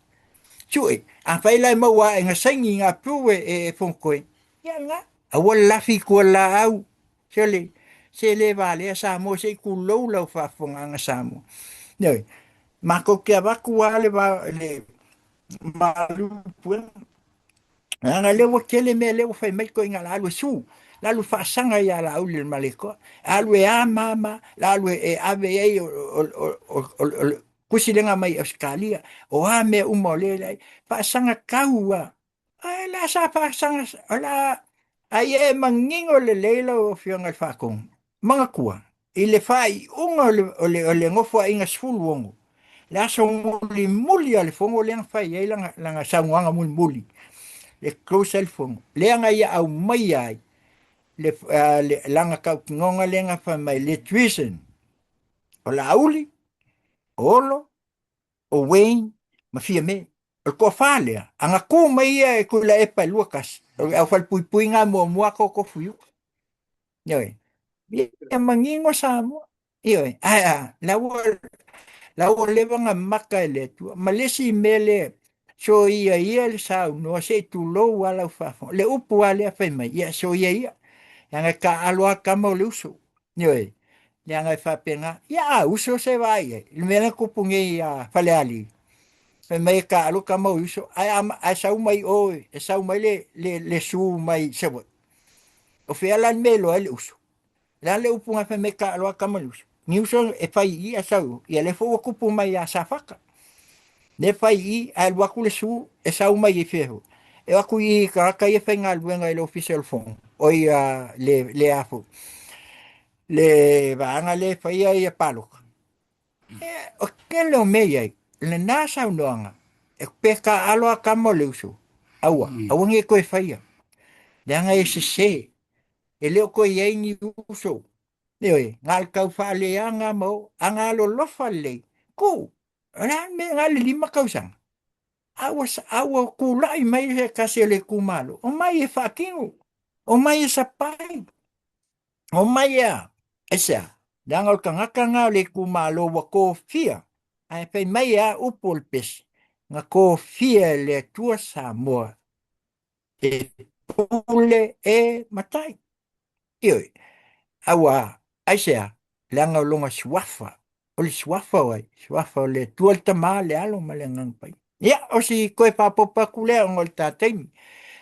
Sue, afai la e maua ae na saini na approve e Fonotoe, ia lena. Aua le lafi i tua laau, sole, se le valea Samoa, se i tulou lau faafofogaaga Samoa. Ioe, matou te avatu lava le, le malu puega. Leaga lea ua tele mea lea ua fai mai toeaiina la alu e su, la alu e faasaga ia Laauli o le Malietoa, alu e a ma ma, la alu e ave i ai o le tusi lea na aumai i Ausetalia, o a mea uma o lea e leai, faasaga tau lava. Ae la sa faasaga, o la a ia e manino lelei lau Afioga i le Faatonu, manatua, i le faaiuga o le Nofoaiga 16, le aso mulimuli a le Fono lea na fai ai lana saunoaga mulimuli, e close ai le Fono, lea na ia aumaia ai lana tautinoga lea na fai mai, le treason o Laauli, o Olo, o Wayne ma Fiame. O le toafa lea, a na tu mai ia e Tuilaepa e 21, o le aufalepuipui na muamua totofu i uta. Ioe. Ia manino Samoa. Ioe. Ae a, la ua, la ua leva ona maka e le Atua. Ma le isi mea lea, soia ia le saunoa, se i tulou lava lau faafofoga. Le upu lava lea fai mai, ia soia ia. Leaga e taaalo lava tama o le uso. Ioe. Leaga e faapena, ia a uso se vaai i ai. Le mea lea na tupu nei ia Falealili, fai mai e taaalo tama o le uso, ae, ae sau mai o, e sau mai le, le, le su mai Savaii. O fea la le mea e iloa ai le uso? Le a le upu na fai mai taaalo lava tama o le uso? Ni uso e fai i i ae sau i o. Ia lea foi ua tupu mai ia Safata. Lea fai i i, ae alu atu le su e sau mai i fea foi. E o atu i tagata ia faigaluega i le Ofisa o le Fono, oi le, le a foi, le vaega lea e faia ia palota. E, o tele o mea i ai, lena saunoaga, e pe taaalo a tama o le uso, aua, aua ne i toe faia. Leaga e sese, e le o toe i ai ni uso. Ioe, na o le tau faaleaga ma o, a na alolofa lelei, tu, o le a le mea, na o le 5 tausaga, a ua, a ua tulai mai se tasi o le itumalo, omai e faatino, omai e sapai, omai e a, aisea? Leaga o le tagata lena o le itumalo ua tofia, ae fai mai a upu o le pese, na tofia e le Atua Samoa e pule e matai. Ioe, aua, aisea? Leaga o lona suafa, o le suafa o ai? Suafa o le Atua le Tama, le Alo ma le Agaga Paia. Ia, o si toe faaopoopo atu lea ona o le ta taimi.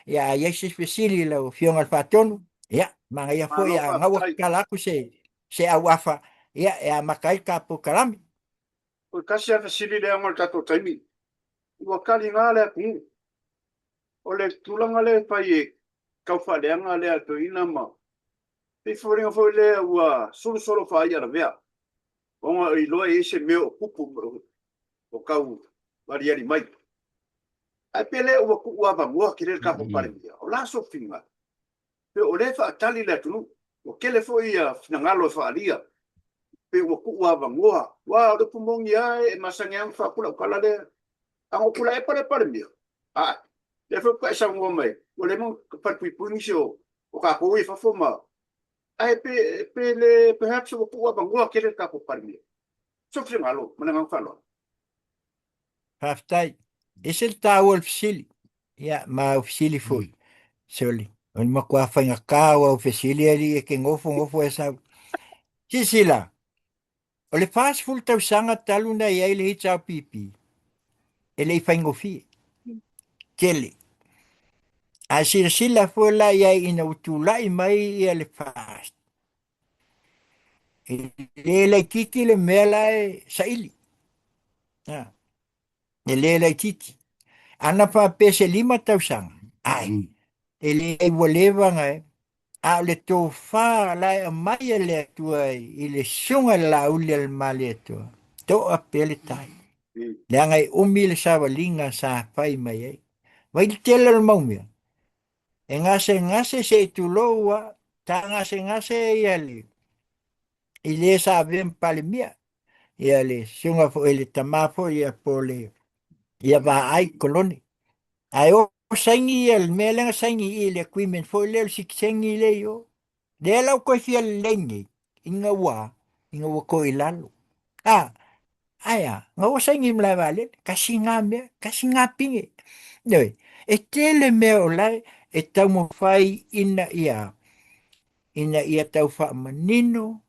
Ia, a i ai se fesili i lau Afioga i le Faatonu, ia, manaia foi a gaua tatala atu se, se auafa, ia, e amata ai le ta polokalame. O le tasi lava fesili lea ona o le tatou taimi. Ua taliga le atunuu. O le tulaga lea e fai e tau faaleaga lea a le toeaina ma pei foliga foi lea ua solosolo faai'a lavea ona e iloa e i ai se mea o tupu o tau aliali mai. Ae pe le ua tuu avanoa tele le tatou Palemia, o le a sou finagalo? Pe o lea e faatali le atunuu, ua tele foi ia finagalo e faaalia, pe ua tuu avanoa. Aua o le upu moni lava e masani lava ona fai atu lau tala lea, a na ou tulai atu le Palemia, ae, lea foi faatoa e saunoa mai, ua leva ona falepuipui nisi o tatou ia i fafo ma... Ae pe, pe le perhaps ua tuu avanoa tele le tatou Palemia. Sou finagalo ma le agaga faaaloalo. Faafetai. E ese le taua o le fesili. Ia, ma au fesili foi. Sole, o le matua faigata o au fesili alii e te nofo nofo e sau. Silasila, o le 40 tausaga talu na i ai le HRPP, e le i faigofie. Tele. Ae silasila foi la i ai ina ua tulai mai ia le FAST, e le laitiiti le mea la e saili. E le laitiiti. Ana faapea se 5 tausaga, ai, e leai ua leva ona e, a o le tofa la e aumai e le Atua i le susuga i le Laauli a le Malietoa, to'a pea le tai. Leaga e umi le savaliga sa fai mai ai. Vai le tele o le mau mea, e gasegase se i tulou lava, sa gasegase ia le, i le sa avea ma Palemia, ia le susuga foi le tama foi ia po o le ia Vaai Kolone. Ae o saini ia le mea lea na saini i le agreement foi lea o le sitiseni lea i o. Lea la ua toe fia lelei nei ina ua ina ua toe i lalo. A, ae a, na ua saini i malae vaalele, tasi na mea, tasi na pine. Ioe, e tele mea o la e taumafai ina ia ina ia tau faamanino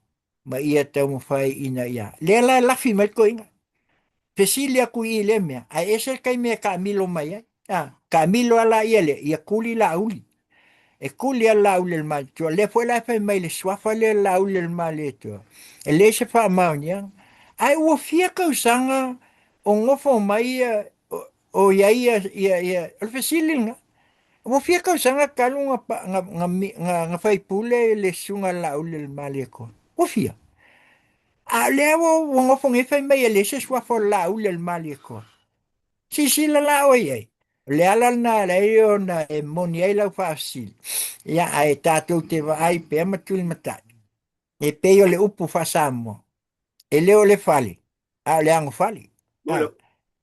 ma ia taumafai ina ia. Lea la e lafi mai le toeaina. Fesili atu i i lea mea, ae ese le taimi e taamilo mai ai. A, taamilo lava la ia lea, ia tuli Laauli. E tuli lava Laauli e le Malietoa. Lea foi la e fai mai le suafa lea o Laauli o le Malietoa, e leai se faamaoniaga. Ae ua fia tausaga o nofo mai ia, o i ai ia, ia, ia, o le fesili lena. Ua fia tausaga talu na faipule le susuga a Laauli o le Malietoa? Ua fia? A o lea ua nofo nei fai mai e leai se suafa o Laauli o le Malietoa. Silasila la oe i ai, o le ala lena e ala ai ona e moni ai lau faafesili, ia ae tatou te vaai pea ma tulimatai. E pei o le upu faa-Samoa, e le o le fale, a o le agofale.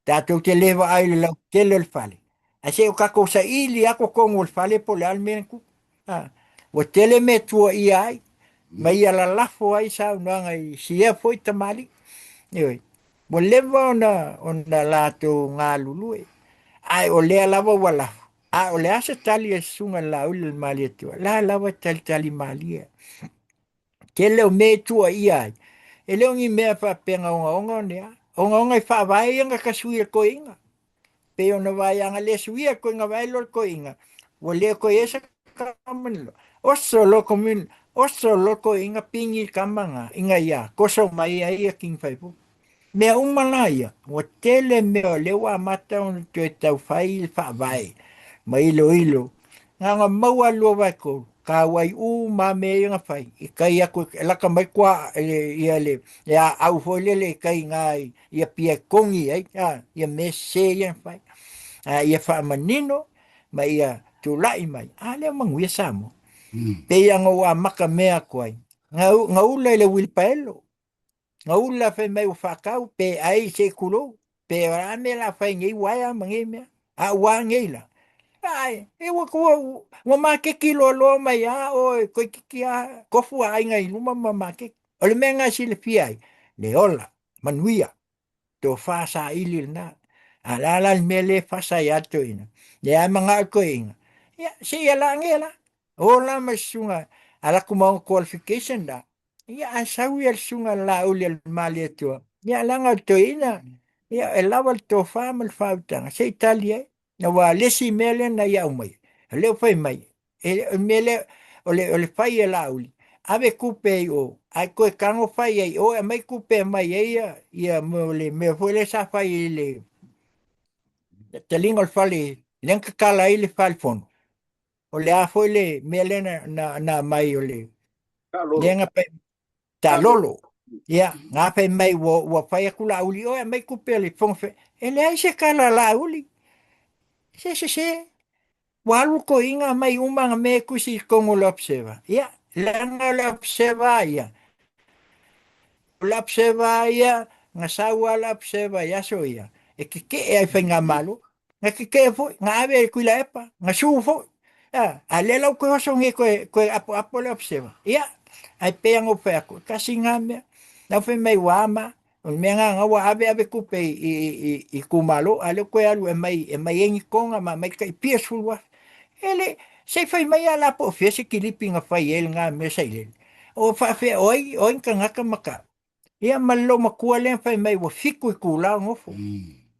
Tatou te le vaai i le lautele o le fale, ae se i o tatou saili lava totonu o le fale po o le a le mea na tupu. Ua tele mea e tuuaia ai, ma ia lalafo ai saunoaga i sia foi tamalii. Ioe, ua leva ona, ona latou galulue, ae o lea lava ua lafo. A o le a se tali a le susuga i le Laauli o le Malietoa? La lava e talitali malie. Tele o mea e tuuaia ai, e le o ni mea faapea na ogaoga o ni a. Ogaoga i faavae ia na tasui e toeaiina. Pei ona vaai a na le suia e toeaiina vaai loa le toeaiina, ua le toe i ai se common law. Oso loa common, oso loa toeaiina pigi le tama na ina ia toso mai ai ia King Faipule. Mea uma la ia, ua tele mea o lea ua amata ona toe tau fai le faavae ma iloilo. Na ona maua 2/3, tauai uma lava mea ia na fai, i tai atu, e lata mai kua, ia le aau foi lele i tai i ina i Apia e togi ai, a, ia mea sese ia na fai. A ia faamanino ma ia tulai mai, a lea ua manuia Samoa. Pei lava ona ou amata mea atu ai, na ula i le uilipaelo, Gaula fai mai ua faatau pe ai se i tulou pe o le a mea la fai nei uaea ma nei mea a ua nei la ai e ua ua ua maketi loa mai a oe toeitiiti a tofu a aiga i luma ma maketi o le mea lena e silafia ai le ola manuia tofa saili lena a le a la le mea lea e fasa ai lava le toeaina lea e manao le toeaina ia se i ala ane la ola ma le susuga ala atu ma ona qualification la Ia, a sau ia le susuga i le Laauli a le Malietoa, ia leaga o le toeaina, ia e lava le tofa ma le faautaga se i tali ai. Aua o le isi mea lea na ia aumaia, o lea ua fai mai, e, o le mea lea, o le, o le fai e Laauli, ave tupe i o, ae toe tago fai ai i o, e aumai tupe e aumai ai ia, ia mo le mea foi lea sa fai i le taliga o le fale, lea na tatala ai le fale fono. O le a foi le mea lea na, na, na aumai o le lea na fai taalolo. Ia, na fai mai ua, ua fai atu Laauli, oe aumai tupe a le Fofoga Fetalai. E leai se tala a Laauli. Se sese, ua alu toeaina aumai uma ana mea e tusi i totonu o le Observer. Ia, leaga o le Observer a ia, o le Observer a ia, na sau lava le Observer i aso ia, e tetee lava i faigamalo. Na tetee foi, na ave e Tuilaepa, na sue foi. A, a lea la ua toe oso nei toe, toe apoapo le Observer. Ia, ae pei lava ona ou fai atu, e tasi lena mea. Na fai mai ua ama, o le mea lena ua ave ave tupe i, i, i, i itumalo, a lea ua toe alu e aumai, e aumai ai ni toga ma aumai tai fia sefulu afe. E le, se i fai mai lava la po o fea se kilipi na fai ai lena mea sailele. O faafefea, o ai, o ai ni tagata ma tau. Ia ma le loomatua lea na fai mai ua fitu itula o nofo.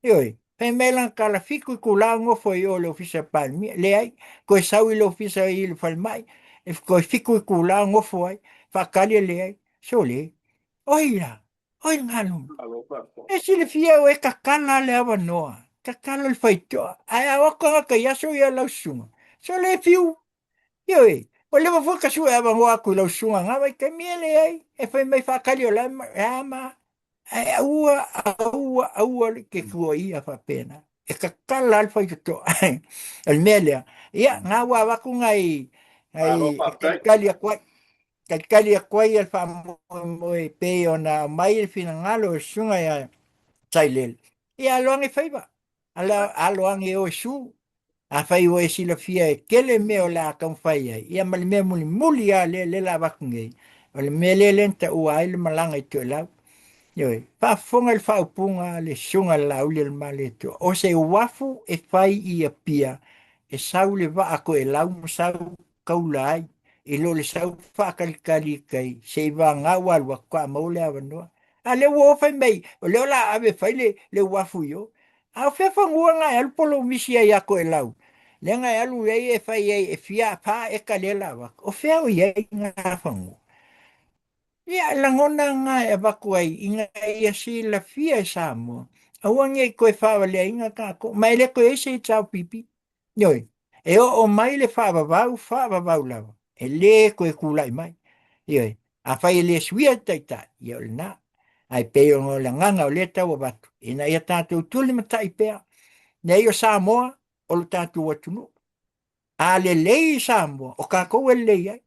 Ioe, fai mai lana tala fitu itula o nofo i o i le ofisa o le Palemia. Leai, toe sau i le ofisa i le falemai, e toe fitu itula o nofo ai, faatali e leai. Sole, oi la, oi le galume. E silafia o e tatala le avanoa, tatala le faitoa, ae a o atu tagata i aso ia lau susuga, sole e fiu. Ioe, ua leva foi ka sue avanoa atu i lau susuga na vaitaimi e leai, e fai mai faatali o la e a ma, ae aua, aua, aua le te tuuaia faapena. E tatala lava le faitotoa. O le mea lea, ia, na ua avatu nai, Malo nai e faafetai. talitali atu ai, talitali atu ai le faamoemoe e pei ona aumai le finagalo o le susuga ia Sailele. Ia alo ane faiva, alo, alo ane o e su, Afai ua e silafia e tele mea o le a taumafai ai, ia ma le mea mulimuli lava lea, lea la avatu nei, o le mea lea lea na taua ai le malaga i Toelau. Ioe, faafofoga i le faaupuga a le Susuga i le Laaulialemalietoa, o se uafu e fai i Apia e sau le vaa a Toelau ma sau taula ai, i lo le sau faatalitali i tai seiavagana ua alu atu faatoa maua le avanoa. A lea ua o fai mai, o lea o le a ave e fai le, le uafu i o. A o fea fanua na e alu polomisi ai ia Toelau? Lea na e alu ai e fai ai e fia fa eka lea la avatu. O fea o i ai na fanua? Ia, lagona na e avatu ai ina ia silafia e Samoa. Aua ne i toe faavaleaina tatou. Ma e le toe i ai se HRPP. Ioe, e oo mai le faavavau, faavavau lava, e le toe tulai mai. Ioe, afai e le suia le taitai, ia o lena. Ae pei ona o le agaga o lea e tau avatu, ina ia tatou tulimatai pea. Leai o Samoa, o lo tatou atunuu. A lelei Samoa, o tatou e lelei ai.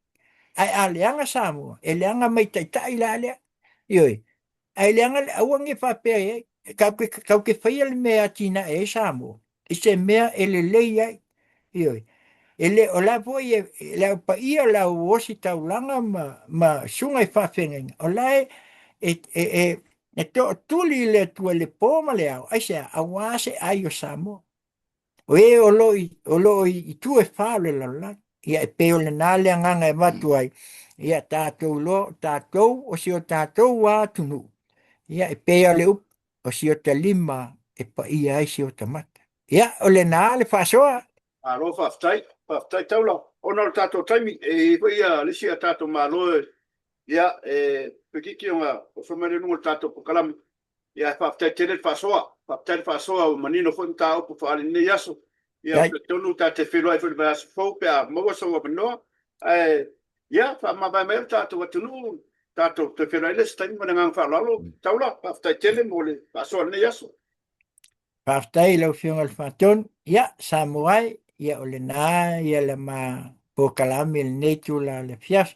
Ae a leaga Samoa, e leaga mai taitai la lea. Ioe, ae leaga le aua ne i faapea i ai, tatou te, tatou te faia le mea e atinae ai Samoa, i se mea e lelei ai. Ioe. E le, o la foi e, le au paia, o le au ositaulaga ma, ma susuga i faafeagaiga, o la e, e, e, e, e tootuli i le Atua i le po ma le ao, aisea, aua se ai o Samoa. O e o lo o o lo o i itu e fa o le lalolagi. Ia e pei o lena le agaga e avatu ai, ia tatou iloa o tatou o si o tatou lava atunuu, ia e pei lava o le upu, o si ota lima e paia ai si ota mata. Ia, o lena le faasoa. Malo faafetai, faafetai Taula. Ona o le tatou taimi, e i ai foi ia le isi a tatou Malo e, ia, e toeitiiti ona oso mai le luga o le tatou polokalame. Ia, ae faafetai tele le faasoa. Faafetai le faasoa, ua manino foi mataupu faaali i lenei aso. Ia, ou te talitonu ta te feiloai foi i le vaiaso fou pe a maua sou avanoa. Ae, ia, faamavae mai lo tatou atunuu, tatou toe feiloai le isi taimi ma le agaga faaaloalo. Taula, faafetai tele mo le faasoa i lenei aso. Faafetai i lau Afioga i le Faatonu. Ia, Samoa e, ia o lena ia le ma polokalame i lenei itula o le afiafi.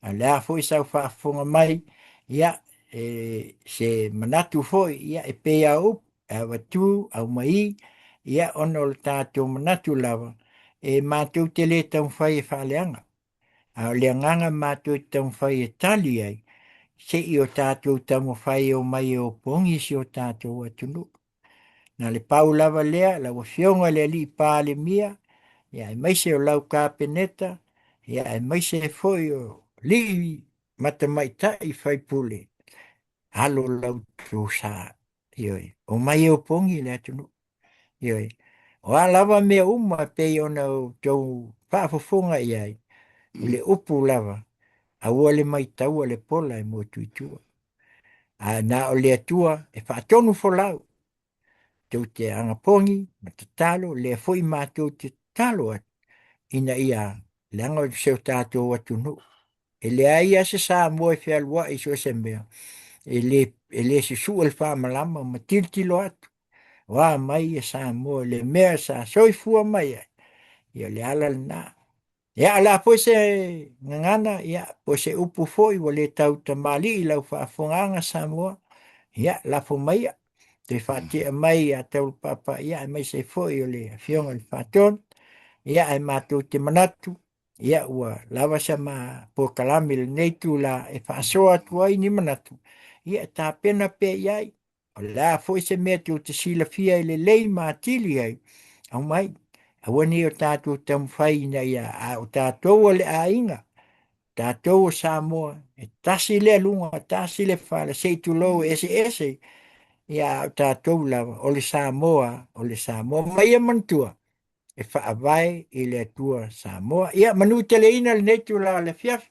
A o le a foi sau faafofoga mai, ia, e, se manatu foi, ia, e pei lava o upu, e avatu, aumai, ia, ona o le tatou manatu lava, e matou te le taumafai e faaleaga. A o le agaga matou te taumafai e tali ai, se i o tatou taumafai e omai e opogi si o tatou atunuu. Na le pau lava lea, lau Afioga i le Alii Palemia, ia aemaise o lau Kapeneta, ia aemaise foi o alii ma tamaitai faipule, alo la outou sa, ioe, omai e opogi le atunuu. Ioe, o a lava mea uma e pei ona outou faafofoga i ai, o le upu lava, aua le maitaua le pola e motu i tua. Ae na o le Atua e faatonu folau, tou te agapogi ma tatalo, lea foi matou te tatalo atu, ina ia leaga o se o tatou atunuu. E leai lava se Samoa e fealuai i so o se mea, e le, e le susue le faamalama ma tilotilo atu. O a mai ia Samoa i le mea sa soifua mai ai, ia o le ala lena. Ia, o le a foi se gagana, ia, po o se upu foi ua le tau tamalii i lau faafofogaaga Samoa, ia, lafo maia, toe faatea mai ia Taulapapa, ia, aemaise foi o le Afioga i le Faatonu, ia, ae matou te manatu, ia, ua lava sa ma polokalame i lenei itula e faasoa atu ai ni manatu, ia, e tapena pea i ai. O le a foi se mea tou te silafia e lelei ma atili ai, aumai, aua ne i o tatou taumafai ina ia, a o tatou o le aiga, tatou o Samoa, e tasi lea luga, tasi le fala, se i tulou e eseese, ia a o tatou lava, o le Samoa, o le Samoa. Ma ia manatua, e faavae i le Atua Samoa. Ia, manuteleina lenei itula o le afiafi.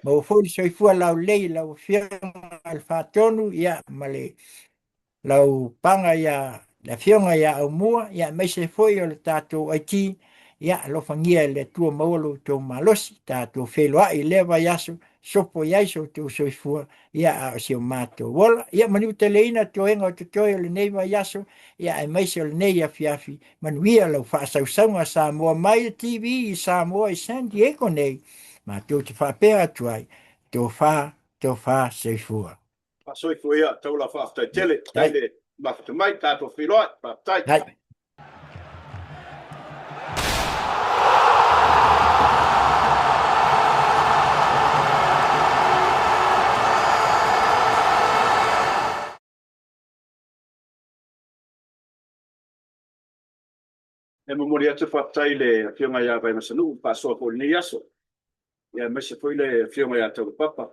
Maua foi le soifua laulelei i lau Afioga i le Faatonu, ia, ma le lau paga ia le Afioga ia Aumua, ia, aemaise foi o le tatou IT. Ia, alofagia e le Atua maua lo outou malosi, tatou feiloai i lea vaiaso, sopo i ai so outou soifua, ia, a o si o matou ola. Ia, manuteleina toega o totoe o lenei vaiaso, ia, aemaise o lenei afiafi. Manuia lau faasausauga Samoa mai le TV i Samoa i San Diego nei, matou te faapea atu ai, tofa, tofa, soifua. Faasoifua ia, taula faafetai tele, tai le mafuta mai, tatou feiloai, faafetai. Hai. E momoli atu le faafetai i le Afioga ia Vaimasanuu i faasoa foi i lenei aso, ia aemaise foi le Afioga ia Taulapapa.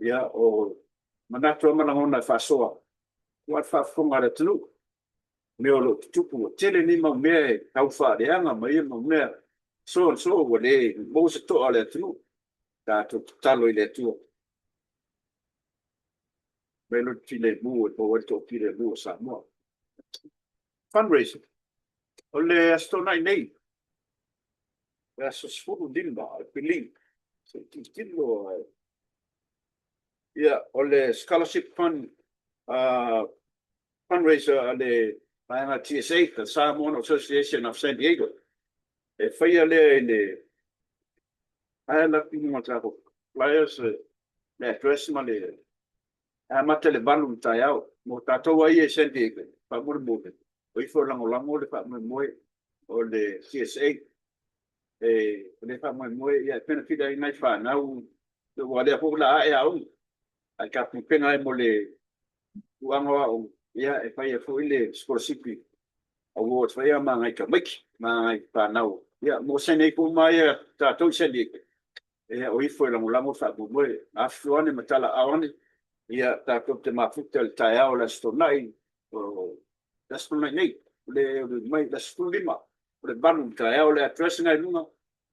Ia, o manatu lava ma lagona e faasoa aua le faafofoga a le atunuu, mea o lo o tutupu. Ua tele nei mau mea e tau faaleaga ma ia mau mea so and so, ua le maua se toa o le atunuu. Tatou tatalo i le Atua. Mai loa le filemu e maua ai le toafilemu o Samoa. Fundraising. O le Aso Toonai nei, le aso 15 o Epili, se i tilotilo ae. Ia, o le Scholarship Fund fundraiser a le vaega TSA, the Samoan Association of San Diego, e faia lea i le ae la i luga o tatou flyers le address ma le E amata i le valu i le taeao. Mo tatou lava ia i San Diego, faamolemole, o ifo e lagolago le faamoemoe o le CSA. E, o lea faamoemoe, ia, e benefit ai nai fanau, aua o lea foi o le a ae aoga. Ae tapena ai mo le tulaga o aoga, ia, e fai ai foi le sikolasipi awards foi ia ma nai tamaiti, ma nai fanau. Ia, mo San Diego uma ia tatou i San Diego, Ia, o ifo e lagolago le faamoemoe. Afifio ane ma talaau ane, ia, tatou te mafuta i le taeao o le Aso Toonai, o le Aso Toonai nei, o le mai le aso 15, o le 8 i le taeao, o le address lena i luga,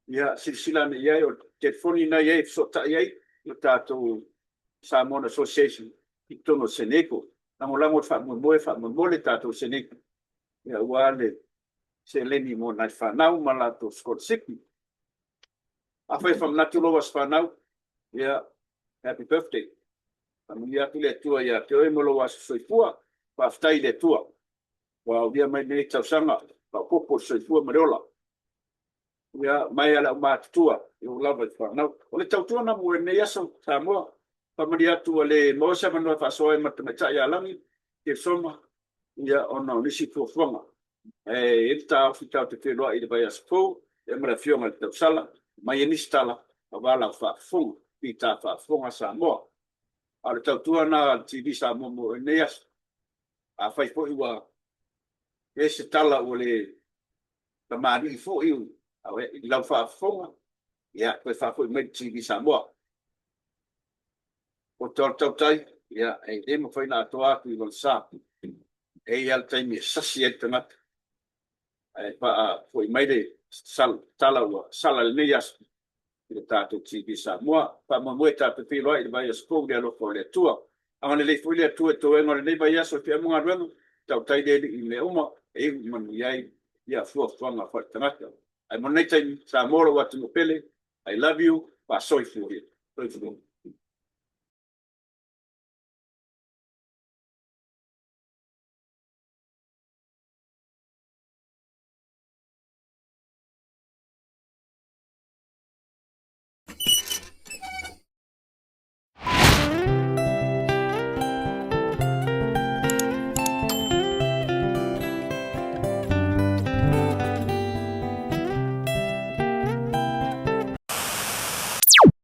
ia, silasila ane i ai, o le telefoni lena e i ai e fesootai ai le tatou Samoan Association i totonu o San Diego. Lagolago le faamoemoe, faamolemole tatou San Diego, ia, aua le seleni mo nai fanau ma latou sikolasipi. Afai e faamanatu lou aso fanau, ia, happy birthday. Faamanuia atu le Atua ia te oe mo lou aso soifua. Faafetai i le Atua ua aulia mai lenei tausaga faaopoopo o le soifua ma le ola. Ia, mai a le aumatutua e oo lava i fanau. O le tautua lena mo lenei aso, Samoa. Faamanuia atu ua le maua se avanoa e faasoa ai ma le tamaitai ia Lagi, Kersoma, ia, ona o nisi fuafuaga. Ae i ai le taofi tatou te feiloai i le vaiaso fou, ia ma le Afioga i le Tausala, aumai ai nisi tala aua lau faafofoga, fita faafofoga Samoa. A o le tautua lena a le TV Samoa mo lenei aso. Afai foi ua i ai se tala ua le tamalii foi i lau faafofoga, ia toe faafoi mai le TV Samoa. O le tautai, ia, e le mafai ona atoa atu i lona sa. E i ai lava le taimi e sasi ai le tagata, ae faafoi mai le tala ua sala i lenei aso i le tatou TV Samoa. Faamoemoe tatou feiloai i le vaiaso fou i le alofa o le Atua. Agalelei foi le Atua i toega o lenei vaiaso i feau ma galuega, tautai le Alii i mea uma e iu manuia ai ia fuafuaga faaletagata. Ae mo lenei taimi, Samoa lou atunuu pele, I love you, faasoifua ia. Soifua.